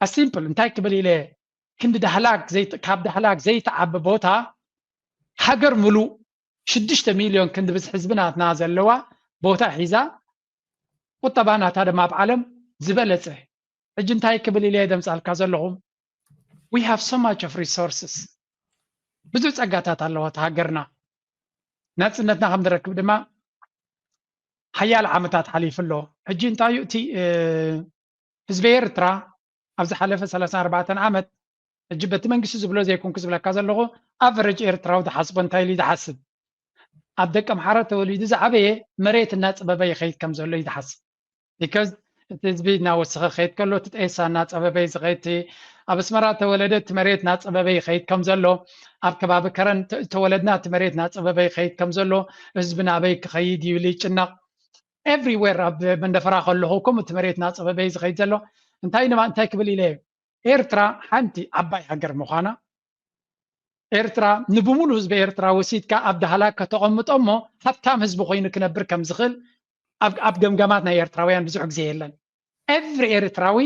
A simple እንታይ ክብል ኢለ ክንዲ ዳህላክ ካብ ዳህላክ ዘይተዓቢ ቦታ ሃገር ምሉእ ሽዱሽተ ሚልዮን ክንዲ ብዝሒ ህዝቢ ናትና ዘለዋ ቦታ ሒዛ ቁጠባ ናታ ድማ ኣብ ዓለም ዝበለፀ ሕጂ እንታይ ክብል ኢለ የደምፃልካ ዘለኹ we have so much of resources ብዙሕ ፀጋታት ኣለዋ ሃገርና ናፅነትና ከም ንረክብ ድማ ሓያለ ዓመታት ሓሊፉ ኣሎ ሕጂ እንታይ እዩ እቲ ህዝቢ ኤርትራ ኣብ ዝሓለፈ ሰላሳን ኣርባዕተን ዓመት ሕጂ በቲ መንግስቲ ዝብሎ ዘይኮንኩ ዝብለካ ዘለኹ ኣቨረጅ ኤርትራዊ ዝሓስቦ እንታይ ኢሉ ዝሓስብ ኣብ ደቂ ኣምሓራ ተወሊዱ ዝዓበየ መሬት እናፀበበ ይኸይድ ከም ዘሎ እዩ ዝሓስብ because እቲ ህዝቢ እናወሰኸ ክኸይድ ከሎ እቲ ጤሳ እናፀበበ እዩ ዝኸይድ ኣብ ኣስመራ ተወለደ እቲ መሬት እናፀበበ ይኸይድ ከም ዘሎ ኣብ ከባቢ ከረን ተወለድና እቲ መሬት እናፀበበ ይኸይድ ከም ዘሎ ህዝቢ ናበይ ክኸይድ ይብል ይጭነቕ everywhere ኣብ መንደፈራ ከለኹ ከም እቲ መሬት እናፀበበ እዩ ዝኸይድ ዘሎ እንታይ ድማ እንታይ ክብል ኢለ ኤርትራ ሓንቲ ዓባይ ሃገር ምዃና ኤርትራ ንብሙሉ ህዝቢ ኤርትራ ወሲድካ ኣብ ዳህላክ ከተቐምጦ እሞ ሃብታም ህዝቢ ኮይኑ ክነብር ከም ዝኽእል ኣብ ኣብ ገምጋማት ናይ ኤርትራውያን ብዙሕ ግዜ የለን። ኤቭሪ ኤርትራዊ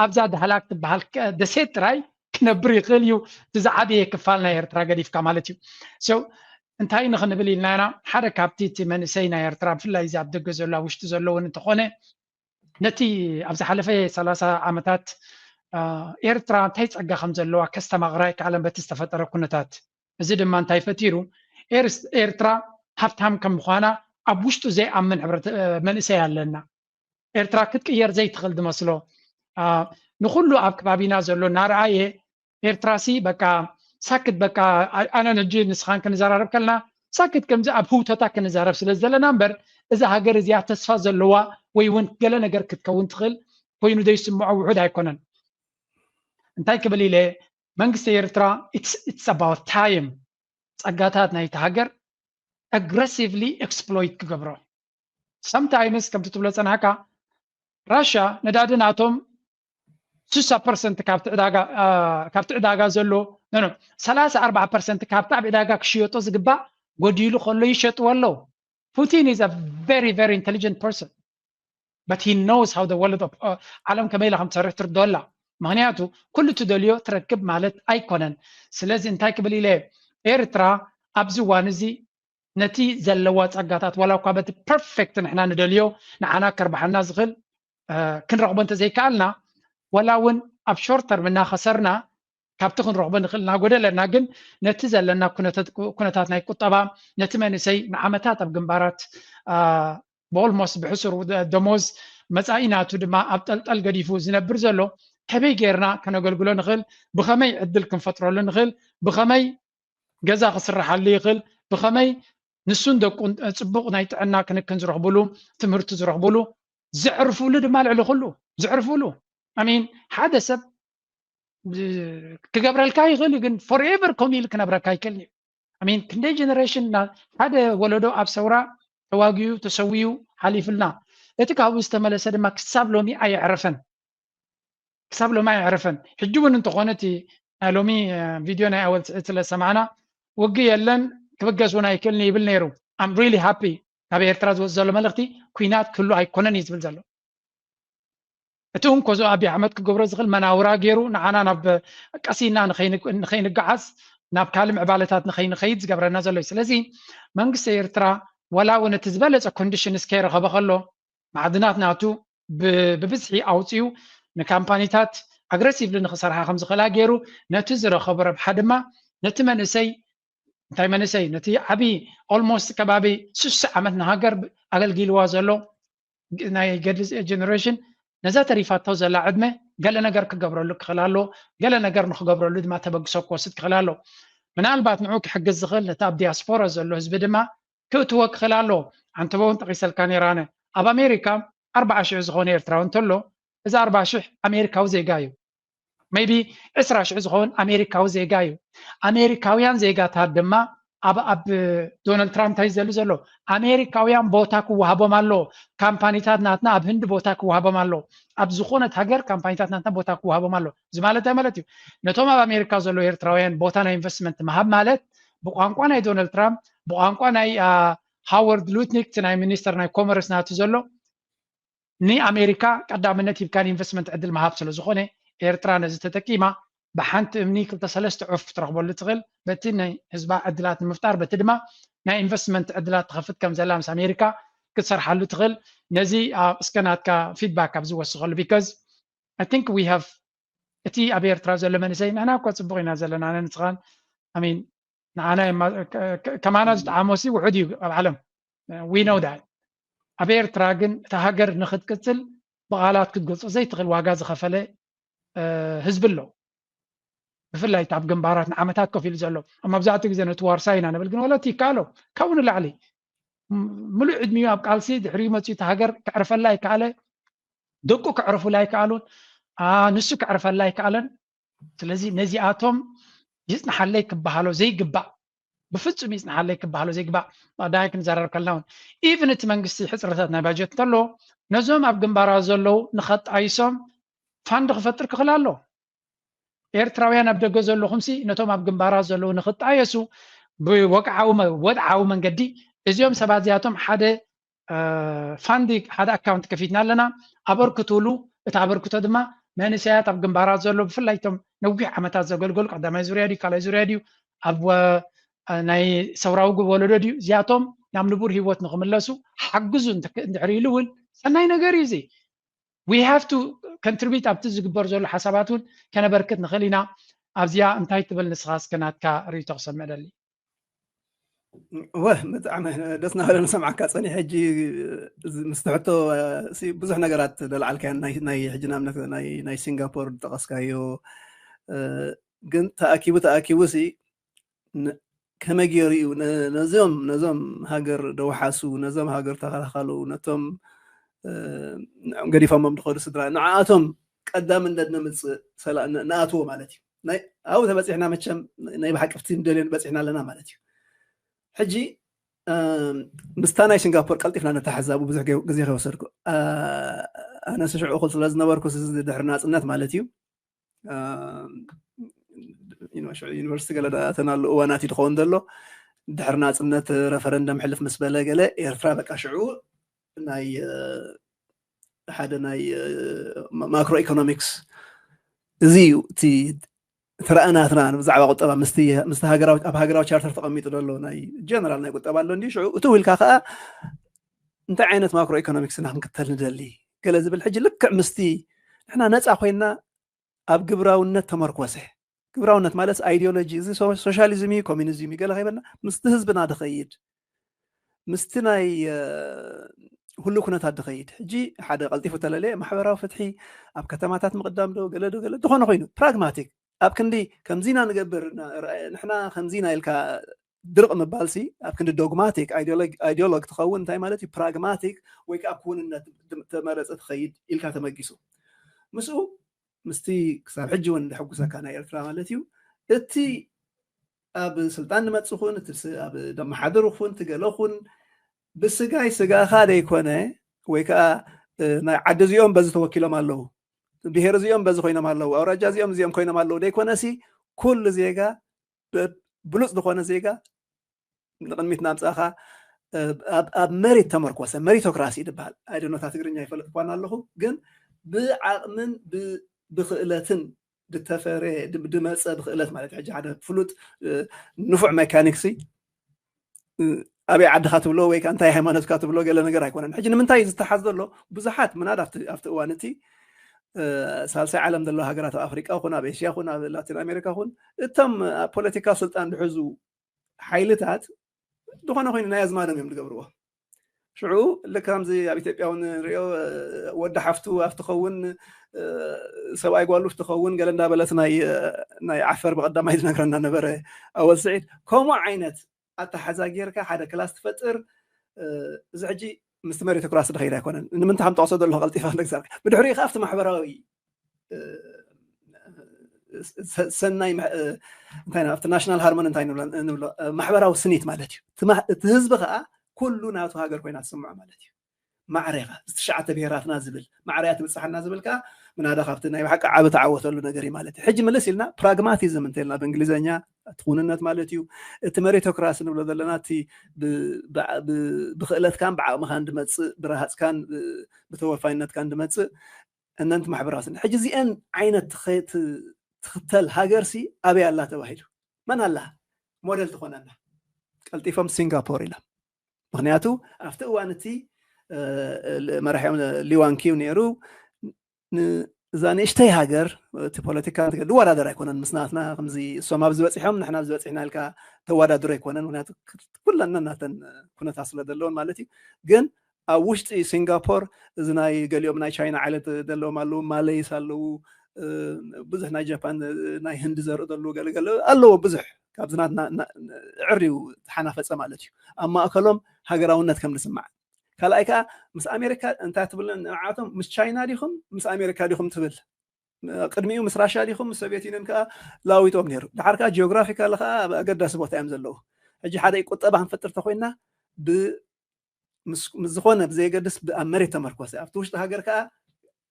ኣብዛ ዳህላክ ትበሃል ደሴት ጥራይ ክነብር ይኽእል እዩ። እቲ ዝዓበየ ክፋል ናይ ኤርትራ ገዲፍካ ማለት እዩ። So እንታይ ንኽንብል ኢልና ኢና? ሓደ ካብቲ እቲ መንእሰይ ናይ ኤርትራ ብፍላይ እዚ ኣብ ደገ ዘሎ ኣብ ውሽጢ ዘሎ እውን እንተኾነ ነቲ ኣብ ዝሓለፈ ሰላሳ ዓመታት ኤርትራ እንታይ ጸጋ ከም ዘለዋ ከስተማቕራ ኣይከኣለን በቲ ዝተፈጠረ ኩነታት። እዚ ድማ እንታይ ፈጢሩ? ኤርትራ ሃብታም ከም ምዃና ኣብ ውሽጡ ዘይኣምን ሕብረት መንእሰይ ኣለና። ኤርትራ ክትቅየር ዘይትኽእል ዝመስሎ ንኹሉ ኣብ ከባቢና ዘሎ እናረኣየ ኤርትራ ሲ በቃ ሳክት በቃ ኣነን ሕጂ ንስኻን ክንዘራረብ ከለና ሳክት ከምዚ ኣብ ህውተታ ክንዛረብ ስለ ዘለና እምበር እዛ ሃገር እዚኣ ተስፋ ዘለዋ ወይ እውን ገለ ነገር ክትከውን ትኽእል ኮይኑ ዘይስምዖ ውሑድ ኣይኮነን። እንታይ ክብል ኢለ መንግስቲ ኤርትራ it's about time ጸጋታት ናይቲ ሃገር aggressively exploit ክገብሮ sometimes ከምቲ ትብሎ ጸናሕካ ራሻ ነዳዲ ናቶም ስሳ ፐርሰንት ካብቲ ዕዳጋ ዘሎ ሰላሳ ኣርባዓ ፐርሰንት ካብቲ ኣብ ዕዳጋ ክሽየጦ ዝግባእ ጎዲሉ ከሎ ይሸጥዎ ኣለዉ። Putin is a very very intelligent person but he knows how the world of ዓለም ከመይ ኢላ ከም ትሰርሕ ትርድኦ ኣላ። ምክንያቱ ኩሉ ትደልዮ ትረክብ ማለት ኣይኮነን። ስለዚ እንታይ ክብል ኢለ ኤርትራ ኣብዚ እዋን እዚ ነቲ ዘለዋ ጸጋታት ዋላ እኳ በቲ perfect ንሕና ንደልዮ ንዓና ከርብሓና ዝኽእል ክንረኽቦ እንተዘይከኣልና ዋላ እውን ኣብ short term እናኸሰርና ካብቲ ክንረኽቦ ንኽእል እናጎደለና ግን ነቲ ዘለና ኩነታት ናይ ቁጠባ ነቲ መንእሰይ ንዓመታት ኣብ ግንባራት ብ almost ብሕሱር ደሞዝ መጻኢ ናቱ ድማ ኣብ ጠልጠል ገዲፉ ዝነብር ዘሎ ከመይ ጌርና ከነገልግሎ ንኽእል ብኸመይ ዕድል ክንፈጥረሉ ንኽእል ብኸመይ ገዛ ክስርሓሉ ይኽእል ብኸመይ ንሱን ደቁን ፅቡቕ ናይ ጥዕና ክንክን ዝረኽብሉ ትምህርቲ ዝረኽብሉ ዘዕርፍሉ ድማ ልዕሊ ኩሉ ዘዕርፍሉ I mean ሓደ ሰብ ክገብረልካ ይኽእል እዩ ግን forever ከምኡ ኢሉ ክነብረካ ኣይክእልን እዩ I mean ክንደይ generation ሓደ ወለዶ ኣብ ሰውራ ተዋጊኡ ተሰዊኡ ሓሊፍልና እቲ ካብኡ ዝተመለሰ ድማ ክሳብ ሎሚ ኣየዕረፈን ክሳብ ሎሚ ኣየዕረፈን ሕጂ እውን እንተኾነ እቲ ናይ ሎሚ ቪድዮ ናይ ኣወል ስዒድ ስለ ዝሰማዕና ውግእ የለን ክብገስ እውን ኣይክእልን ይብል ነይሩ I'm really happy ካብ ኤርትራ ዝወፅእ ዘሎ መልእኽቲ ኩናት ክህሉ ኣይኮነን እዩ ዝብል ዘሎ እቲ እንኮ ዞ ኣብይ ኣሕመድ ክገብሮ ዝኽእል መናውራ ገይሩ ንዓና ናብ ቀሲና ንኸይንገዓዝ ናብ ካልእ ምዕባለታት ንኸይንኸይድ ዝገብረና ዘሎ እዩ ስለዚ መንግስቲ ኤርትራ ወላ እውን እቲ ዝበለፀ condition እስከይረኸበ ከሎ ማዕድናት ናቱ ብብዝሒ ኣውፅኡ ንካምፓኒታት aggressively ንክሰርሓ ከም ዝኽእላ ገይሩ ነቲ ዝረኸቦ ረብሓ ድማ ነቲ መንእሰይ እንታይ መንእሰይ ነቲ ዓብዪ almost ከባቢ ስሳ ዓመት ንሃገር ኣገልጊልዋ ዘሎ ናይ ገድሊ generation ነዛ ተሪፋቶ ዘላ ዕድመ ገለ ነገር ክገብረሉ ክኽእል ኣሎ ገለ ነገር ንክገብረሉ ድማ ተበግሶ ክወስድ ክኽእል ኣሎ ምናልባት ንዑ ክሕግዝ ዝኽእል ነቲ ኣብ ዲያስፖራ ዘሎ ህዝቢ ድማ ክእትዎ ክኽእል ኣለዎ። ኣንተበውን ጠቒሰልካ ነይራነ ኣብ ኣሜሪካ ኣርባዓ ሽሕ ዝኾነ ኤርትራዊ እንተሎ እዚ ኣርባዓ ሽሕ ኣሜሪካዊ ዜጋ እዩ። ሜይቢ ዕስራ ሽሕ ዝኸውን ኣሜሪካዊ ዜጋ እዩ። ኣሜሪካውያን ዜጋታት ድማ ኣብ ኣብ ዶናልድ ትራምፕ እንታይ ዘሉ ዘሎ ኣሜሪካውያን ቦታ ክወሃቦም ኣሎ። ካምፓኒታት ናትና ኣብ ህንዲ ቦታ ክወሃቦም ኣሎ። ኣብ ዝኾነት ሃገር ካምፓኒታት ናትና ቦታ ክወሃቦም ኣሎ። እዚ ማለት እንታይ ማለት እዩ? ነቶም ኣብ ኣሜሪካ ዘለዉ ኤርትራውያን ቦታ ናይ ኢንቨስትመንት ምሃብ ማለት ብቋንቋ ናይ ዶናልድ ትራምፕ ብቋንቋ ናይ ሃዋርድ ሉትኒክ እቲ ናይ ሚኒስተር ናይ ኮመርስ ናቱ ዘሎ ንኣሜሪካ ቀዳምነት ሂብካ ንኢንቨስትመንት ዕድል ምሃብ ስለ ዝኾነ ኤርትራ ነዚ ተጠቂማ ብሓንቲ እምኒ ክልተ ሰለስተ ዑፍ ክትረኽበሉ ትኽእል በቲ ናይ ህዝባ ዕድላት ንምፍጣር በቲ ድማ ናይ ኢንቨስትመንት ዕድላት ትኸፍት ከም ዘላ ምስ ኣሜሪካ ክትሰርሓሉ ትኽእል ነዚ እስከ ናትካ ፊድባክ ኣብ ዝወስኸሉ because I think we have እቲ ኣብ ኤርትራ ዘሎ መንእሰይ ንሕና እኮ ፅቡቅ ኢና ዘለና ኣነ ንስኻን ኣሚን ንዓና ከማና ዝጠዓሞሲ ውሑድ እዩ ኣብ ዓለም we know that ኣብ ኤርትራ ግን እታ ሃገር ንክትቅፅል ብቃላት ክትገልፆ ዘይትኽእል ዋጋ ዝኸፈለ ህዝቢ ኣሎ ብፍላይ ኣብ ግንባራት ንዓመታት ኮፍ ኢሉ ዘሎ ኣብ መብዛሕትኡ ግዜ ነቲ ዋርሳይ ኢና ንብል ግን ወለቲ ይከኣሎ ካብኡ ንላዕሊ ምሉእ ዕድሚኡ ኣብ ቃልሲ ድሕሪኡ መፅኡ እቲ ሃገር ክዕርፈላ ይከኣለ ደቁ ክዕርፉላ ኣይከኣሉን ንሱ ክዕርፈላ ኣይከኣለን ስለዚ ነዚኣቶም ይፅንሓለይ ክበሃሎ ዘይግባእ ብፍፁም ይፅንሓለይ ክበሃሎ ዘይግባእ ዳይ ክንዘረር ከለና እውን ኢቭን እቲ መንግስቲ ሕፅረታት ናይ ባጀት እንተሎ ነዞም ኣብ ግንባራት ዘለዉ ንኸጣይሶም ፋንድ ክፈጥር ክኽእል ኣሎ ኤርትራውያን ኣብ ደገ ዘለኹምሲ ነቶም ኣብ ግንባራት ዘለዉ ንኽጣየሱ ብወግዓዊ መ- ወድዓዊ መንገዲ እዚኦም ሰባት እዚኣቶም ሓደ ፋንድ ሓደ ኣካውንት ከፊትና ኣለና። ኣበርክትሉ። እቲ ኣበርክቶ ድማ መንእሰያት ኣብ ግንባራት ዘሎ ብፍላይ እቶም ነዊሕ ዓመታት ዘገልገሉ ቀዳማይ ዙርያ ድዩ ካልኣይ ዙርያ ድዩ ኣብ ወ- ናይ ሰውራዊ ወለዶ ድዩ እዚኣቶም ናብ ንቡር ህይወት ንክምለሱ ሓግዙ እንተ- እንድሕር ኢሉ እውን ሰናይ ነገር እዩ። እዚ we have to contribute ኣብቲ ዝግበር ዘሎ ሓሳባት እውን ከነበርክት ንኽእል ኢና። ኣብዚኣ እንታይ ትብል ንስኻ? እስከ ናትካ ርእይቶ ክሰምዕ ደሊ። ወ ብጣዕሚ ደስ እናበለ ንሰምዓካ ጸኒሕ። ሕጂ እዚ ምስ ትሕቶ ሲ ብዙሕ ነገራት ደልዓልካዮ ናይ ናይ ሕጂ ንኣብነት ናይ ናይ ሲንጋፖር ዝጠቐስካዮ እ፣ ግን ተኣኪቡ ተኣኪቡ ሲ ን- ከመይ ገይሩ እዩ ነ- ነዞም ነዞም ሃገር ደውሓሱ ነዞም ሃገር ተኸላኸሉ ነቶም እ፣ ንዕም ገዲፎሞም ዝኸዱ ስድራ ንዓኣቶም ቀዳምነት ንምፅእ ሰላ- ን- ንኣትዎ ማለት እዩ። ናይ ኣብኡ ተበፂሕና መቸም ናይ ብሓቂ ፍትሒ ንደልዮ በፂሕና ኣለና ማለት እዩ። ሕጂ እም፣ ምስታ ናይ ሲንጋፖር ቀልጢፍና ነተሓዛቡ ብዙሕ ገ- ግዜ ከይወሰድኩ ኣ- ኣነ ሽዑ እኹል ስለ ዝነበርኩ እዚ ድሕሪ ናፅነት ማለት እዩ እም፣ ዩኒ- ሽዑ ዩኒቨርሲቲ ገለ ኣተናሉ እዋናት እዩ ዝኸውን ዘሎ ድሕሪ ናፅነት ረፈረንደም ሕልፍ ምስ በለ ገለ ኤርትራ በቃ ሽዑ ናይ እ፣ ሓደ ናይ እ፣ ማ- ማክሮ ኢኮኖሚክስ እዚ እዩ እቲ እቲ ረኣናትና ብዛዕባ ቁጠባ ምስቲ ምስቲ ሃገራዊ ኣብ ሃገራዊ ቻርተር ተቐሚጡ ዘሎ ናይ ጀነራል ናይ ቁጠባ ኣሎ እንዲ ሽዑ እቲ ውልካ ከዓ እንታይ ዓይነት ማክሮ ኢኮኖሚክስ ኢና ክንክተል ንደሊ ገለ ዝብል ሕጂ ልክዕ ምስቲ ንሕና ነፃ ኮይና ኣብ ግብራውነት ተመርኮሰ ግብራውነት ማለት ኣይዲዮሎጂ እዚ ሶ- ሶሻሊዝም እዩ ኮሚኒዝም እዩ ገለ ከይበልና ምስቲ ህዝብና ድኸይድ ምስቲ ናይ እ፣ ሁሉ ኩነታት ድኸይድ ሕጂ ሓደ ቀልጢፉ ተለለየ ማሕበራዊ ፍትሒ ኣብ ከተማታት ምቕዳም ዶ ገለ ዶ ገለ ዝኾነ ኮይኑ ፕራግማቲክ ኣብ ክንዲ ከምዚና ንገብር ና- ርኣየ- ንሕና ከምዚና ኢልካ ድርቕ ምባል ሲ ኣብ ክንዲ ዶግማቲክ ኣይዲዮሎግ ትኸውን እንታይ ማለት እዩ ፕራግማቲክ ወይ ከዓ ክውንነት ድም- ተመረፀ ትኸይድ ኢልካ ተመጊሱ ምስኡ ምስቲ ክሳብ ሕጂ እውን ዘሐጉሰካ ናይ ኤርትራ ማለት እዩ እቲ ኣብ ስልጣን ንመፅእ ኩን እቲ ስ- ኣብ ደመሓድር ኩን ትገለ ኩን ብስጋይ ስጋኻ ደይኮነ ወይ ከዓ እ፣ ናይ ዓዲ እዚኦም በዚ ተወኪሎም ኣለዉ ብሄር እዚኦም በዚ ኮይኖም ኣለዉ ኣውራጃ እዚኦም እዚኦም ኮይኖም ኣለዉ ደይኮነ ሲ ኩሉ ዜጋ ብ- ብሉፅ ዝኾነ ዜጋ ንቅድሚት ናምፃኻ እ፣ ኣብ- ኣብ መሬት ተመርኮሰ መሪቶክራሲ ዝበሃል ኣይደኖታ ትግርኛ ይፈልጥ ኳን ኣለኹ ግን ብዓቕምን ብ- ብክእለትን ድተፈረ ድ- ድመፀ ብክእለት ማለት ሕጂ ሓደ ፍሉጥ እ፣ ንፉዕ ሜካኒክሲ እ፣ ኣበይ ዓድካ ትብሎ ወይ ከዓ እንታይ ሃይማኖትካ ትብሎ ገለ ነገር ኣይኮነን ሕጂ ንምንታይ ዝተሓዝ ዘሎ ብዙሓት ምናድ ኣብቲ ኣብቲ እዋን እቲ እ፣ ሳልሳይ ዓለም ዘለዋ ሃገራት ኣብ ኣፍሪቃ ኩን ኣብ ኤሽያ ኩን ኣብ ላቲን ኣሜሪካ ኩን እቶም ኣብ ፖለቲካ ስልጣን ዝሕዙ ሓይልታት ዝኾነ ኮይኑ ናይ ኣዝማዶም እዮም ዝገብርዎ ሽዑ ልክ ከምዚ ኣብ ኢትዮጵያ እውን ንሪኦ እ፣ ወዲ ሓፍቱ ኣብ ትኸውን እ፣ ሰብኣይ ጓሉ ትኸውን ገለ እንዳበለት ናይ እ፣ ናይ ዓፈር ብቐዳማይ ዝነግረና ነበረ ኣወል ስዒድ ከምኡ ዓይነት ኣተሓዛ ጌርካ ሓደ ክላስ ትፈጥር እ፣ እዚ ሕጂ ምስቲ መሪቶክራሲ ድኸይድ ኣይኮነን ንምንታይ ከም ጠቕሶ ዘለኹ ቀልጢፋ ንግዛር ብድሕሪኡ ከዓ ኣብቲ ማሕበራዊ እ፣ ሰ- ሰናይ መ- እ፣ እንታይ ኢና ኣብቲ ናሽናል ሃርሞኒ እንታይ ንብሎ ንብሎ እ፣ ማሕበራዊ ስኒት ማለት እዩ እቲ ማ- እቲ ህዝቢ ከዓ ኩሉ ናቱ ሃገር ኮይና ትስምዖ ማለት እዩ ማዕረ ኢኻ እዚ ትሽዓተ ብሄራትና ዝብል ማዕረያ ትብፅሓና ዝብል ከዓ ምናዳ ካብቲ ናይ ብሓቂ ዓቢ ተዓወተሉ ነገር እዩ ማለት እዩ ሕጂ ምልስ ኢልና ፕራግማቲዝም እንተልና ብእንግሊዝኛ እቲ ኩንነት ማለት እዩ እቲ መሪቶክራሲ ንብሎ ዘለና እቲ ብ- ብ- ብ- ብክእለትካን ብዓቕምካን ድመፅእ ብረሃፅካን ብ- ብተወፋይነትካን ድመፅእ እነንቲ ማሕበራዊ ስነ ሕጂ እዚአን ዓይነት ትኸ- ት- ትኽተል ሃገር ሲ ኣበይ ኣላ ተባሂሉ መን ኣላ ሞዴል ትኾነና ቀልጢፎም ሲንጋፖር ኢሎም ምክንያቱ ኣብቲ እዋን እቲ እ፣ ል- መራሒኦም ሊዋንኪው ነይሩ ን- እዛ ንእሽተይ ሃገር እቲ ፖለቲካ ዝወዳደር ኣይኮነን ምስ ናትና ከምዚ እሶም ኣብዚ በፂሖም ንሕና ኣብዚ በፂሕና ኢልካ ተወዳድሮ ኣይኮነን ምክንያቱ ኩለን ናተን ኩነታት ስለ ዘለውን ማለት እዩ ግን ኣብ ውሽጢ ሲንጋፖር እዚ ናይ ገሊኦም ናይ ቻይና ዓይነት ዘለዎም ኣለዉ ማለይስ ኣለዉ እ፣ ብዙሕ ናይ ጃፓን እ፣ ናይ ህንዲ ዘርኢ ዘለዉ ገለገለ ኣለዎ ብዙሕ ካብዚ ናትና ና- ዕርዩ ተሓናፈፀ ማለት እዩ ኣብ ማእከሎም ሃገራውነት ከም ዝስማዕ ካልኣይ ከዓ ምስ ኣሜሪካ እንታይ ትብል ንዓቶም ምስ ቻይና ዲኹም ምስ ኣሜሪካ ዲኹም ትብል ቅድሚኡ ምስ ራሽያ ዲኹም ምስ ሶቪየት ዩኒየን ከዓ ላዊጦም ነይሩ ድሓር ከዓ ጂኦግራፊካል ከዓ ኣብ ኣገዳሲ ቦታ እዮም ዘለዉ ሕጂ ሓደ ቁጠባ ክንፈጥር ተኮይና ብ- ምስ ምስ ዝኾነ ብዘየገድስ ብ- ኣብ መሬት ተመርኮሰ ኣብቲ ውሽጢ ሃገር ከዓ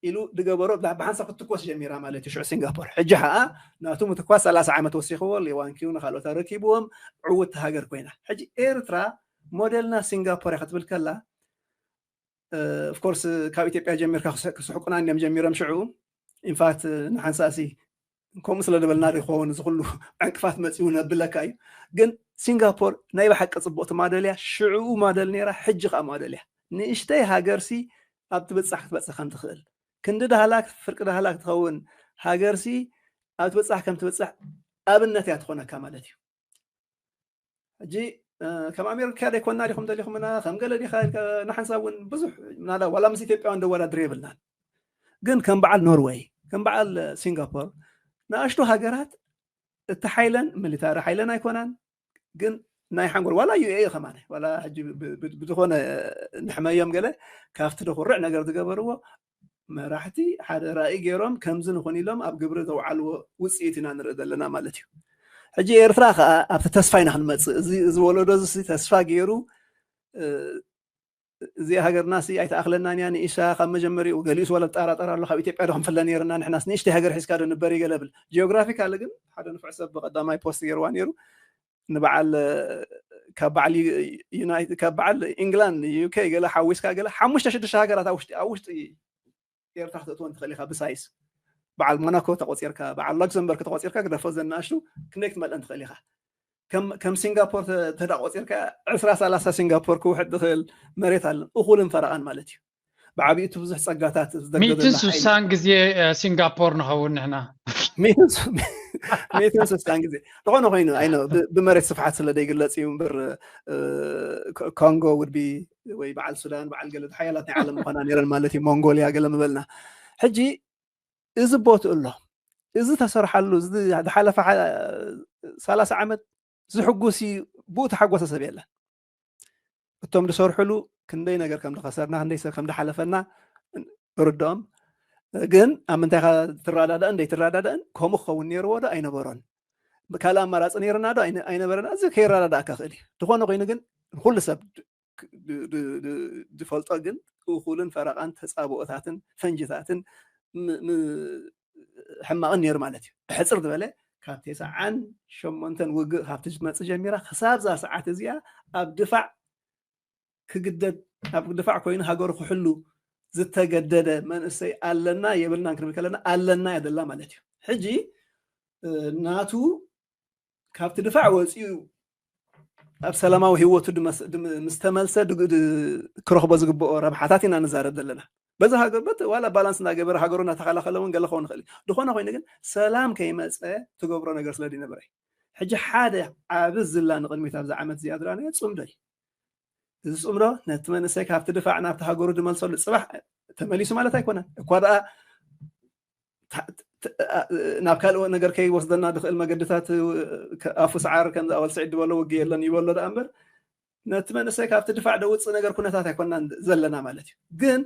ኢሉ ድገበሮ ብሓንሳብ ክትትኮስ ጀሚራ ማለት እዩ። ሽዑ ሲንጋፖር ሕጂ ከዓ ናቱ ምትኳስ ሰላሳ ዓመት ወሲኽዎ፣ ሌዋንኪው ንካልኦት ኣረኪብዎም፣ ዕውት ሃገር ኮይና። ሕጂ ኤርትራ ሞዴልና ሲንጋፖር እያ ክትብል ከላ፣ ኦፍኮርስ ካብ ኢትዮጵያ ጀሚርካ ክስሕቁና እዮም ጀሚሮም። ሽዑ ኢንፋክት ንሓንሳእሲ ከምኡ ስለ ዝበልና ይኸውን እዚ ኩሉ ዕንቅፋት መፂኡ ነብለካ እዩ። ግን ሲንጋፖር ናይ ብሓቂ ፅቡቕቲ ማደል እያ። ሽዕኡ ማደል ነይራ፣ ሕጂ ከዓ ማደል እያ። ንእሽተይ ሃገርሲ ኣብ ትብፃሕ ክትበፅሕ ከም ትኽእል፣ ክንዲ ዳህላክ ፍርቂ ዳህላክ ትኸውን ሃገርሲ ኣብ ትብፃሕ ከም ትብፃሕ ኣብነት እያ ትኾነካ ማለት እዩ። ሕጂ ከም ኣሜሪካ ደይኮና ዲኹም ደሊኹምና ከም ገለ ዲኻ ኢልካ ንሓንሳብ እውን ብዙሕ ምናልባት ዋላ ምስ ኢትዮጵያውያን ደወዳድር የብልናን። ግን ከም በዓል ኖርወይ ከም በዓል ሲንጋፖር ንኣሽቱ ሃገራት እቲ ሓይለን ሚሊታሪ ሓይለን ኣይኮናን፣ ግን ናይ ሓንጎል ዋላ ዩ ኤ ኢ ከማነ ዋላ ሕጂ ብዝኾነ ንሕመዮም ገለ ካብቲ ደኩርዕ ነገር ዝገበርዎ መራሕቲ ሓደ ራእይ ገይሮም ከምዚ ንኹን ኢሎም ኣብ ግብሪ ዘውዓልዎ ውፅኢት ኢና ንርኢ ዘለና ማለት እዩ። ሕጂ ኤርትራ ከዓ ኣብቲ ተስፋ ኢና ክንመፅእ። እዚ ወለዶ እዚ ተስፋ ገይሩ እዚ ሃገርና ሲ ኣይተኣኽለናን እያ ንኢሳ ካብ መጀመሪኡ ገሊኡስ ዋላ ጠራጠር ኣሎ። ካብ ኢትዮጵያ ዶ ክንፍለ ነይርና ንሕናስ ንእሽተይ ሃገር ሒዝካ ዶ ንበር ይገለ ብል። ጂኦግራፊካሊ ግን ሓደ ንፉዕ ሰብ ብቀዳማይ ፖስት ገይርዋ ነይሩ። ንበዓል ካብ በዓል ዩናይትድ ካብ በዓል ኢንግላንድ ዩ ኬ ገለ ሓዊስካ ገለ ሓሙሽተ ሽዱሽተ ሃገራት ኣብ ውሽጢ ኣብ ውሽጢ ኤርትራ ክተእትወን ትኽእል ኢኻ። ብሳይስ በዓል ሞናኮ ተቆፂርካ በዓል ላክሰምበርግ ተቆፂርካ ግደፎ ዘናእሽቱ ክንደይ ክትመልአን ትኽእል ኢኻ። ከም ሲንጋፖር ተዳ ቆፂርካ ዕስራ ሰላሳ ሲንጋፖር ክውሕድ ትኽእል መሬት ኣለን። እኹልን ፈረቓን ማለት እዩ። ብዓብይቱ ብዙሕ ፀጋታት ሚእትን ስሳን ግዜ ሲንጋፖር ንኸውን ንሕና ሚእትን ስሳን ግዜ ዝኾነ ኮይኑ ኣይ ብመሬት ስፍሓት ስለ ደይግለፅ እዩ እምበር ኮንጎ ውድቢ ወይ በዓል ሱዳን በዓል ገለ ሓያላት ናይ ዓለም ምኾና ነይረን ማለት እዩ። ሞንጎሊያ ገለ ምበልና ሕጂ እዚ ቦትኡ ኣሎ። እዚ ተሰርሓሉ ዝሓለፈ ሰላሳ ዓመት ዝሕጉስ ብኡ ተሓጎሰ ሰብ የለን። እቶም ዝሰርሕሉ ክንደይ ነገር ከም ዝኸሰርና ክንደይ ሰብ ከም ዝሓለፈና ርድኦም። ግን ኣብ ምንታይ ትረዳዳእን ዘይትረዳዳእን ከምኡ ክኸውን ነይርዎ ዶ ኣይነበሮን? ካልእ ኣማራፂ ነይርና ዶ ኣይነበረና? እዚ ከይረዳዳእካ ክእል እዩ። ዝኾነ ኮይኑ ግን ንኩሉ ሰብ ዝፈልጦ ግን እኹልን ፈረቓን ተፃብኦታትን ፈንጅታትን ሕማቕን ነይሩ ማለት እዩ። ብሕፅር ዝበለ ካብ ተስዓን ሸሞንተን ውግእ ካብቲ ዝመፅእ ጀሚራ ክሳብ ዛ ሰዓት እዚኣ ኣብ ድፋዕ ክግደድ ኣብ ድፋዕ ኮይኑ ሃገሩ ክሕሉ ዝተገደደ መንእሰይ ኣለና የብልናን ክንብል ከለና ኣለና እያ ዘላ ማለት እዩ። ሕጂ ናቱ ካብቲ ድፋዕ ወፂኡ ኣብ ሰላማዊ ህይወቱ ምስ ተመልሰ ክረኽቦ ዝግብኦ ረብሓታት ኢና ንዛረብ ዘለና። በዚ ሃገር በት ዋላ ባላንስ እናገበረ ሃገሩ እናተኸላኸለ እውን ገለ ክኸውን ይኽእል እዩ። ዝኾነ ኮይኑ ግን ሰላም ከይመፀ ትገብሮ ነገር ስለ ዝነበረ ሕጂ ሓደ ዓቢ ዝላ ንቕድሚት ኣብዚ ዓመት እዚኣ ዝረኣናዮ ፅምዶ እዩ። እዚ ፅምዶ ነቲ መንእሰይ ካብቲ ድፋዕ ናብቲ ሃገሩ ዝመልሰሉ ፅባሕ ተመሊሱ ማለት ኣይኮነን እኳ ደኣ ናብ ካልእ ነገር ከይወስደና ዝኽእል መገድታት ኣፉ ሰዓር ከምዚ ኣወል ስዒድ ዝበሎ ውግእ የለን ይበሎ ደኣ እምበር ነቲ መንእሰይ ካብቲ ድፋዕ ደውፅእ ነገር ኩነታት ኣይኮናን ዘለና ማለት እዩ። ግን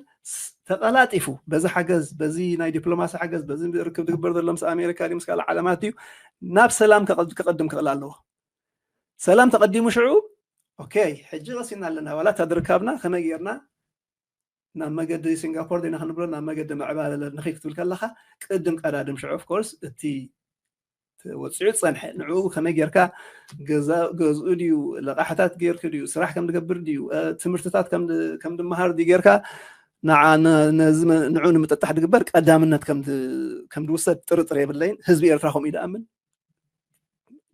ተቐላጢፉ በዚ ሓገዝ በዚ ናይ ዲፕሎማሲ ሓገዝ በዚ ርክብ ዝግበር ዘሎ ምስ ኣሜሪካ ድዩ ምስ ካልእ ዓለማት ድዩ ናብ ሰላም ክቐድም ክኽእል ኣለዎ። ሰላም ተቐዲሙ ሽዑ ኦኬ ሕጂ ቀሲና ኣለና ዋላ እታ ድርካብና ከመይ ጌርና ናብ መገዲ ሲንጋፖር ዲና ክንብሎ ናብ መገዲ ምዕባለ ንኺድ ክትብል ከለኻ ቅድም ቀዳድም ሽዑ ኦፍኮርስ እቲ ወፂዑ ዝፀንሐ ንዕኡ ከመይ ጌርካ ገዝኡ ድዩ ለቃሕታት ጌርክ ድዩ ስራሕ ከም ዝገብር ድዩ ትምህርትታት ከም ዝመሃር ድዩ ጌርካ ንዑ ንምጥጣሕ ዝግበር ቀዳምነት ከም ዝውሰድ ጥርጥር የብለይን። ህዝቢ ኤርትራ ከምኡ ይደኣምን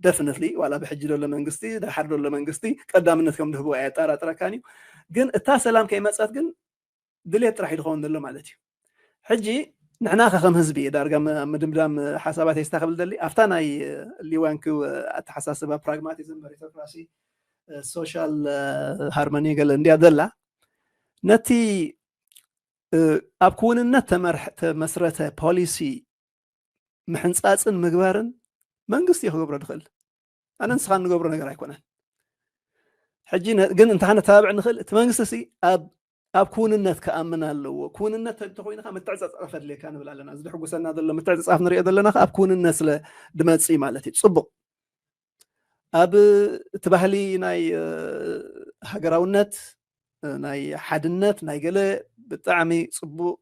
ደፍነትሊ ዋላ ብሕጂ ዘሎ መንግስቲ ድሓር ዘሎ መንግስቲ ቀዳምነት ከም ዝህብዎ ኣየጠራጥረካን እዩ። ግን እታ ሰላም ከይመፀት ግን ድሌት ጥራሕ እዩ ዝኸውን ዘሎ ማለት እዩ። ሕጂ ንሕና ከ ከም ህዝቢ ዳርጋ ኣብ ምድምዳም ሓሳባት የስታ ክብል ደሊ ኣብታ ናይ ሊዋንኪው ኣተሓሳስባ ፕራግማቲዝም ሜሪቶክራሲ ሶሻል ሃርሞኒ ገለ እንዲያ ዘላ ነቲ ኣብ ክውንነት ተመስረተ ፖሊሲ ምሕንፃፅን ምግባርን መንግስቲ እዩ ክገብሮ ዝኽእል። ኣነ ንስኻ እንገብሮ ነገር ኣይኮነን። ሕጂ ግን እንተ ነተባብዕ ንኽእል እቲ መንግስቲ ሲ ኣብ ክውንነት ክኣምን ኣለዎ። ክውንነት እንተኮይኑ ከዓ ምትዕፅፃፍ ኣድልየካ ንብል ኣለና። እዚ ዝሕጉሰና ዘሎ ምትዕፅፃፍ ንሪኦ ዘለና ከዓ ኣብ ክውንነት ስለ ድመፅእ ማለት እዩ። ፅቡቕ ኣብ እቲ ባህሊ ናይ ሃገራውነት ናይ ሓድነት ናይ ገለ ብጣዕሚ ፅቡቕ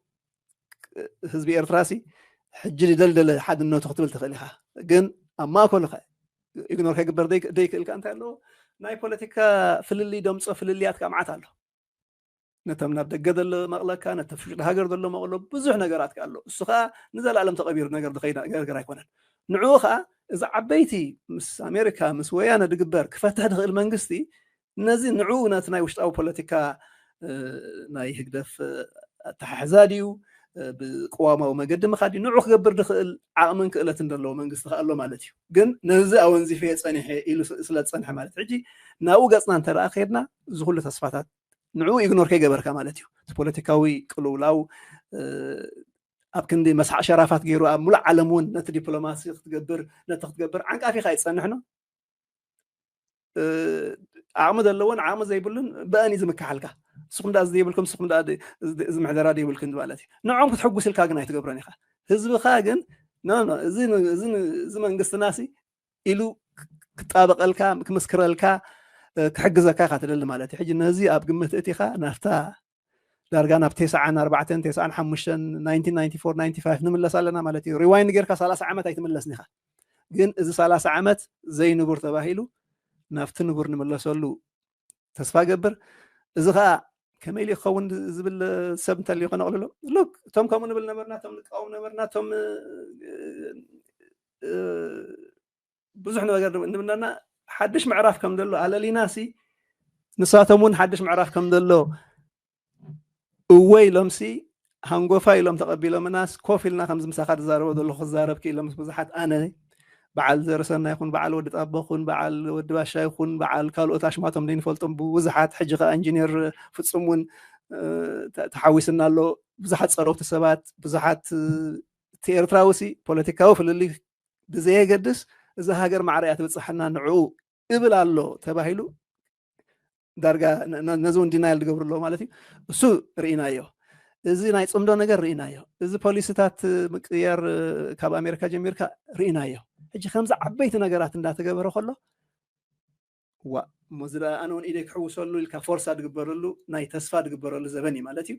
ህዝቢ ኤርትራ ሲ ሕጂ ዝደልደለ ሓድነቱ ክትብል ትኽእል ኢኻ። ግን ኣብ ማእከሉ ከ ኢግኖር ከግበር ደይ-፣ ደይክእልካ እንታይ ኣለዎ? ናይ ፖለቲካ ፍልልይ ደምጾ ፍልልያት ከኣ መዓት ኣሎ። ነቶም ናብ ደገ ዘሎ መቕለካ፣ ነቲ ውሽጢ ሃገር ዘሎ መቕሎ፣ ብዙሕ ነገራት ከኣ ኣሎ። እሱ ከኣ ንዘለኣለም ተቐቢሩ ነገር ዝኸይድ ነገር ኣይኮነን። ንዕኡ ከኣ እዚ ዓበይቲ ምስ ኣሜሪካ፣ ምስ ወያነ ዝግበር ክፈትሕ ዝኽእል መንግስቲ፣ ነዚ ንዕኡ ነቲ ናይ ውሽጣዊ ፖለቲካ፣ እ፣ ናይ ህግደፍ፣ እ፣ ኣተሓሕዛ ድዩ፣ እ፣ ብቅዋማዊ መገዲ ምኻድ ድዩ፣ ንዕኡ ክገብር ዝኽእል ዓቕምን ክእለትን ዘለዎ መንግስቲ ከኣ ኣሎ ማለት እዩ። ግን ነዚ ኣወንዚፈ ጸኒሐ ኢሉ ስ-፣ ስለ ዝጸንሐ ማለት ሕጂ ናብኡ ገጽና እንተ ደኣ ከድና እዚ ኩሉ ተስፋታት ንዕኡ ኢግኖር ከይገበርካ ማለት እዩ። እቲ ፖለቲካዊ ቅልውላው፣ እ፣ ኣብ ክንዲ መስሓቕ ሸራፋት ገይሩ ኣብ ሙሉእ ዓለም እውን ነቲ ዲፕሎማሲ ክትገብር፣ ነቲ ክትገብር ዓንቃፊኻ ይጸንሕ ነው። እ፣ ዓቕሚ ዘለዎን ዓቕሚ ዘይብሉን ብኣን እዩ ዝምክሓልካ። ንስኹም ደኣ እዚ ዘይብልኩም፣ ንስኹም ደኣ እዚ፣ እዚ ምሕደራ ዘይብልኩም ማለት እዩ። ንዖም ክትሕጉስ ኢልካ ግን ኣይትገብሮን ኢኻ። ህዝብኻ ግን፣ ኖ፣ ኖ፣ እዚ ን-፣ እዚ ን-፣ እዚ መንግስትና ሲ ኢሉ ክጣበቐልካ፣ ክምስክረልካ፣ እ፣ ክሕግዘካ ኢኻ ትደሊ ማለት እዩ። ሕጂ ነዚ ኣብ ግምት እቲኻ ናብታ ዳርጋ ናብ ተስዓን ኣርባዕተን፣ ተስዓን ሓሙሽተን፣ ናይንቲን ናይንቲ ፎር፣ ናይንቲ ፋይቭ ንምለስ ኣለና ማለት እዩ። ሪዋይንድ ጌርካ ሰላሳ ዓመት ኣይትምለስን ኢኻ። ግን እዚ ሰላሳ ዓመት ዘይንቡር ተባሂሉ ናብቲ ንቡር ንምለሰሉ ተስፋ ገብር። እዚ ኸኣ ከመይ ኢሉ ክኸውን ዝብል ሰብ እንተልዩ ከነቕልሎ፣ ሉክ፣ እቶም ከምኡ ንብል ነበርና፣ እቶም ንቃወም ነበርና፣ እቶም፣ እ፣ እ፣ ብዙሕ ነገር ንብለና፣ ሓድሽ ምዕራፍ ከም ዘሎ ኣለሊና ሲ፣ ንሳቶም እውን ሓድሽ ምዕራፍ ከም ዘሎ እወ ኢሎም ሲ፣ ሃንጎፋ ኢሎም ተቐቢሎምናስ፣ ኮፍ ኢልና ከምዚ ምሳኻ ዝዛረቦ ዘለኹ ክዛረብኪ ኢሎም ምስ ብዙሓት ኣነ፣ በዓል ዘርሰና ይኹን፣ በዓል ወዲ ጣቦ ይኹን፣ በዓል ወዲ ባሻ ይኹን፣ በዓል ካልኦት ኣሽማቶም ዘይንፈልጦም ብዙሓት፣ ሕጂ ኸኣ ኢንጂነር ፍጹም እውን፣ እ፣ ተ-፣ ተሓዊስና ኣሎ። ብዙሓት ጸረውቲ ሰባት፣ ብዙሓት፣ እ፣ እቲ ኤርትራዊ ሲ ፖለቲካዊ ፍልልይ ብዘየገድስ እዛ ሃገር ማዕረ እያ ትብጽሓና ንዕኡ እብል ኣሎ ተባሂሉ ዳርጋ ነ-፣ ነ-፣ ነዚ እውን ዲናይል ዝገብሩ ኣለዉ ማለት እዩ። እሱ ርኢናዮ። እዚ ናይ ጽምዶ ነገር ርኢናዮ። እዚ ፖሊሲታት ምቅያር፣ እ፣ ካብ ኣሜሪካ ጀሚርካ ርኢናዮ። ሕጂ ከምዚ ዓበይቲ ነገራት እንዳተገበረ ከሎ፣ ዋእ፣ እሞ እዚ ደኣ ኣነ እውን ኢደይ ክሕውሰሉ ኢልካ ፎርሳ ዝግበረሉ፣ ናይ ተስፋ ዝግበረሉ ዘበን እዩ ማለት እዩ።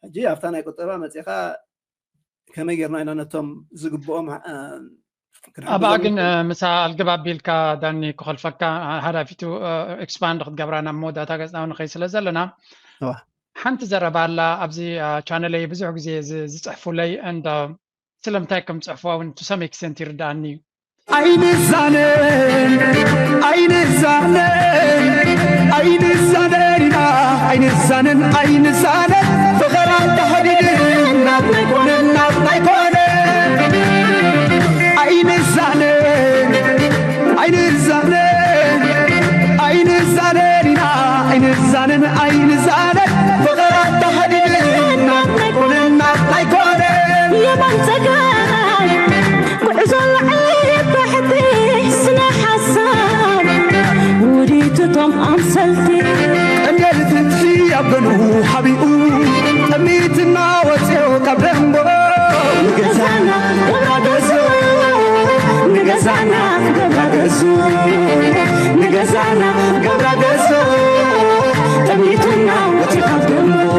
ሕጂ ኣብታ ናይ ቁጠባ መጺኻ ከመይ ጌርና ኢና ነቶም ዝግብኦም፣ እ፣ ክንሕግዞም ኣብኣ ግን፣ ንኽእል? እ፣ ምሳ ኣልግብ ኣቢልካ ዳኒ ክኸልፈካ፣ እ፣ ሃዳፊቱ፣ እ፣ ኤክስፓንድ ክትገብራ ናብ መወዳእታ ገጽና ንኸይድ ስለ ዘለና፣ እዋ። ሓንቲ ዘረባ ኣላ ኣብዚ፣ እ፣ ቻነለይ ብዙሕ ግዜ ዝ-፣ ዝጽሕፉለይ፣ እንዳ ስለምንታይ ከም ጽሕፍዋ እውን to some extent ይርድኣኒ እዩ። ኣይንዛነን፣ ኣይንዛነን፣ ኣይንዛነን ኢና፣ ኣይንዛነን፣ ኣይንዛነን። ፍቕር ኣተሓዲድና ናትና ኣይኮነን፣ ናትና ኣይኮነን። ኣይንዛነን፣ ኣይንዛነን፣ ኣይንዛነን ኢና፣ ኣይንዛነን፣ ኣይንዛነን። ፍቕር ኣተሓዲድና ናትና ኣይኮነን፣ ናትና ኣይኮነን። የማን ጸጋም ጉዕዞ ላዕሊ ታሕቲ ስነ ሓሳብ ውዲት እቶም ኣምሰልቲ። ቀንዴል ፍትሒ ኣብ ገኑ ሓቢኡ ጠሚትና ወፅዮ ካብ ደንጎ። ንገዛና ገብራ ገዞ፣ ንገዛና ገብራ ገዞ፣ ንገዛና ገብራ ገዞ ጠሚትና ወፅዮ ካብ ደንጎ።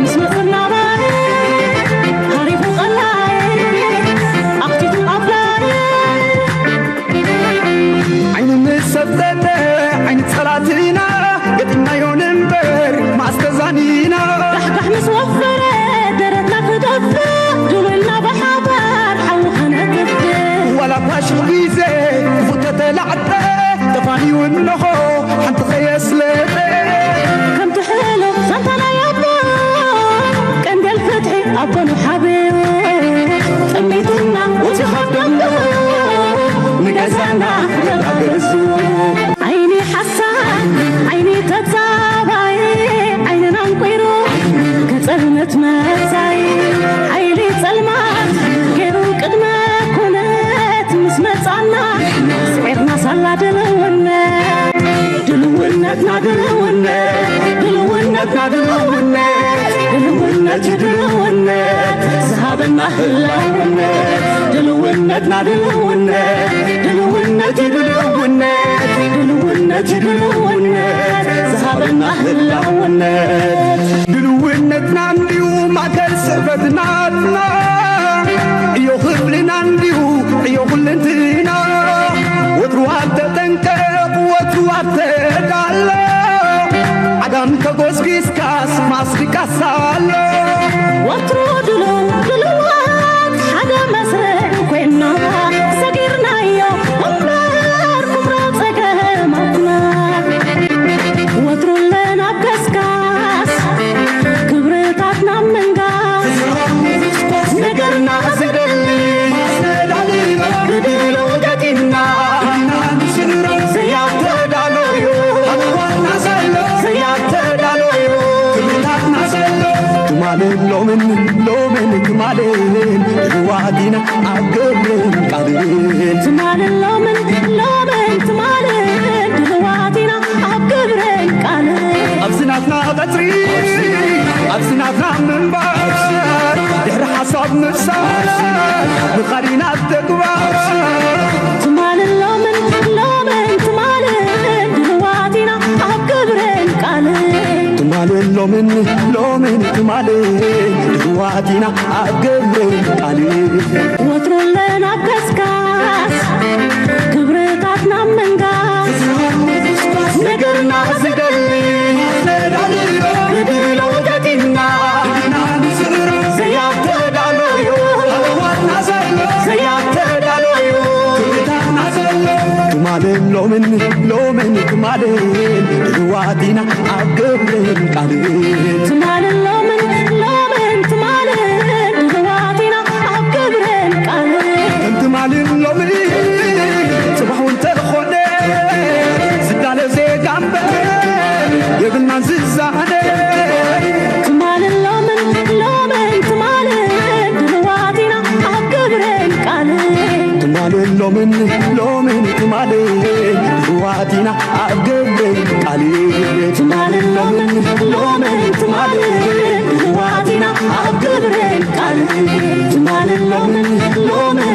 ምስ መፅና ባይ ሃሪፉ ቀላይ ኣኽቲቱ ኣፍላይ። ዓይኒ ምስ ሰብተተ ዓይኒ ጸላእትና ገጢምናዮ ንንበር መኣስ ተዛኒና። ዳሕዳሕ ምስ ወፈረ ደረትና ክደፍእ ድውልና ብሓባር ሓዊ ከነጥፍእ። ዋላ እኳ ሽሕ ግዜ ክፉእ ተተላዕጠ ተፋንዩ እንሆ ሓንቲ ከየስለጠ። ከምቲ ሕሉፍ ዛንታ ናይ ኣቦ ቀንዴል ፍትሒ ኣብ ጎኑ ሓቢኡ ጠሚትና ወፂ ካብ ደንጎ ንገዛና ገዛ ገዙ። ዓይኒ ሓሳድ ዓይኒ ተጻባይ ዓይንና ኣንቂሩ ከጸልመት መጻይ ሓይሊ ጸልማት ገይሩ ቅድመ ኩነት ምስ መጻና ስዒርና ሳላ ድልውነት ድልውነትና ድልውነት ድልውነትና ድልውነት ድልውነት እዩ ድልውነት ዝሃበና ህላውነት ድልውነትና ድልውነት ድልውነት እዩ ድልውነት ድልውነት እዩ ድልውነት ዝሃበና ህላውነት ድልውነትና እንዲዩ ኣካል ስሕበት ናትና ዕዮ ክፍልና እንዲሁ ዕዮ ኩልንትና ወትሩ ኣብ ተጠንቀቕ ወትሩ ኣብ ተዳሎ ዓጋም ተጎስጊስካስ ማስሪቃስ ኣሎ ወትሩ ድሉው ድሉዋት ሓደ መስርዕ ኮይና ሰጊርናዮ እምበር ኩምራ ጸገማትና ወትሩ ለና ከስካስ ክብርታትና ምንጋስ ነገርና ዝደሊ ብድሎ ገጢምና ዘያተዳሎዩ ዘያተዳሎዩ ትማልን ሎምን ሎምን ትማልን ድልዋት ኢና ኣብ ግብርን ቃልን ትማልን ሎምን ሎምን ትማልን ድልዋት ኢና ኣብ ግብርን ቃልን ኣብዚ ናትና ቀጽሪ ኣብዚ ናትና ምንባር ድሕሪ ሓሳብ ምፍሳር ምኻድ ኢና ኣብ ተግባር ትማልን ሎምን ሎምን ትማልን ድልዋት ኢና ኣብ ግብርን ቃልን ትማልን ሎምን ሎምን ትማልን ድልዋት ኢና ኣብ ግብርን ቃልን ወትሩ ለና ከስካስ ክብርታትና ምንጋስ ነገርና ዝደሊ ብድሎ ገጢምና ዘያተዳሎዩ ዘያተዳሎዩ ትማልን ሎምን ሎምን ትማልን ድልዋት ኢና ኣብ ግብርን ቃልን ትማልን ሎምን ሎምን ትማልን ድልዋት ኢና ኣብ ግብርን ቃልን ከም ትማልን ሎምን ጽባሕ እውን ተኾነ ዝዳለ ዜጋ እምበር የብልናን ዝዛነ ትማልን ሎምን ሎምን ትማልን ድልዋት ኢና ኣብ ግብርን ቃልን ትማልን ሎምን ሎምን ትማልን ድልዋት ኢና ኣብ ግብርን ቃልን ትማልን ሎምን ሎምን ትማልን ድልዋት ኢና ኣብ ግብርን ቃልን ትማልን ሎምን ሎምን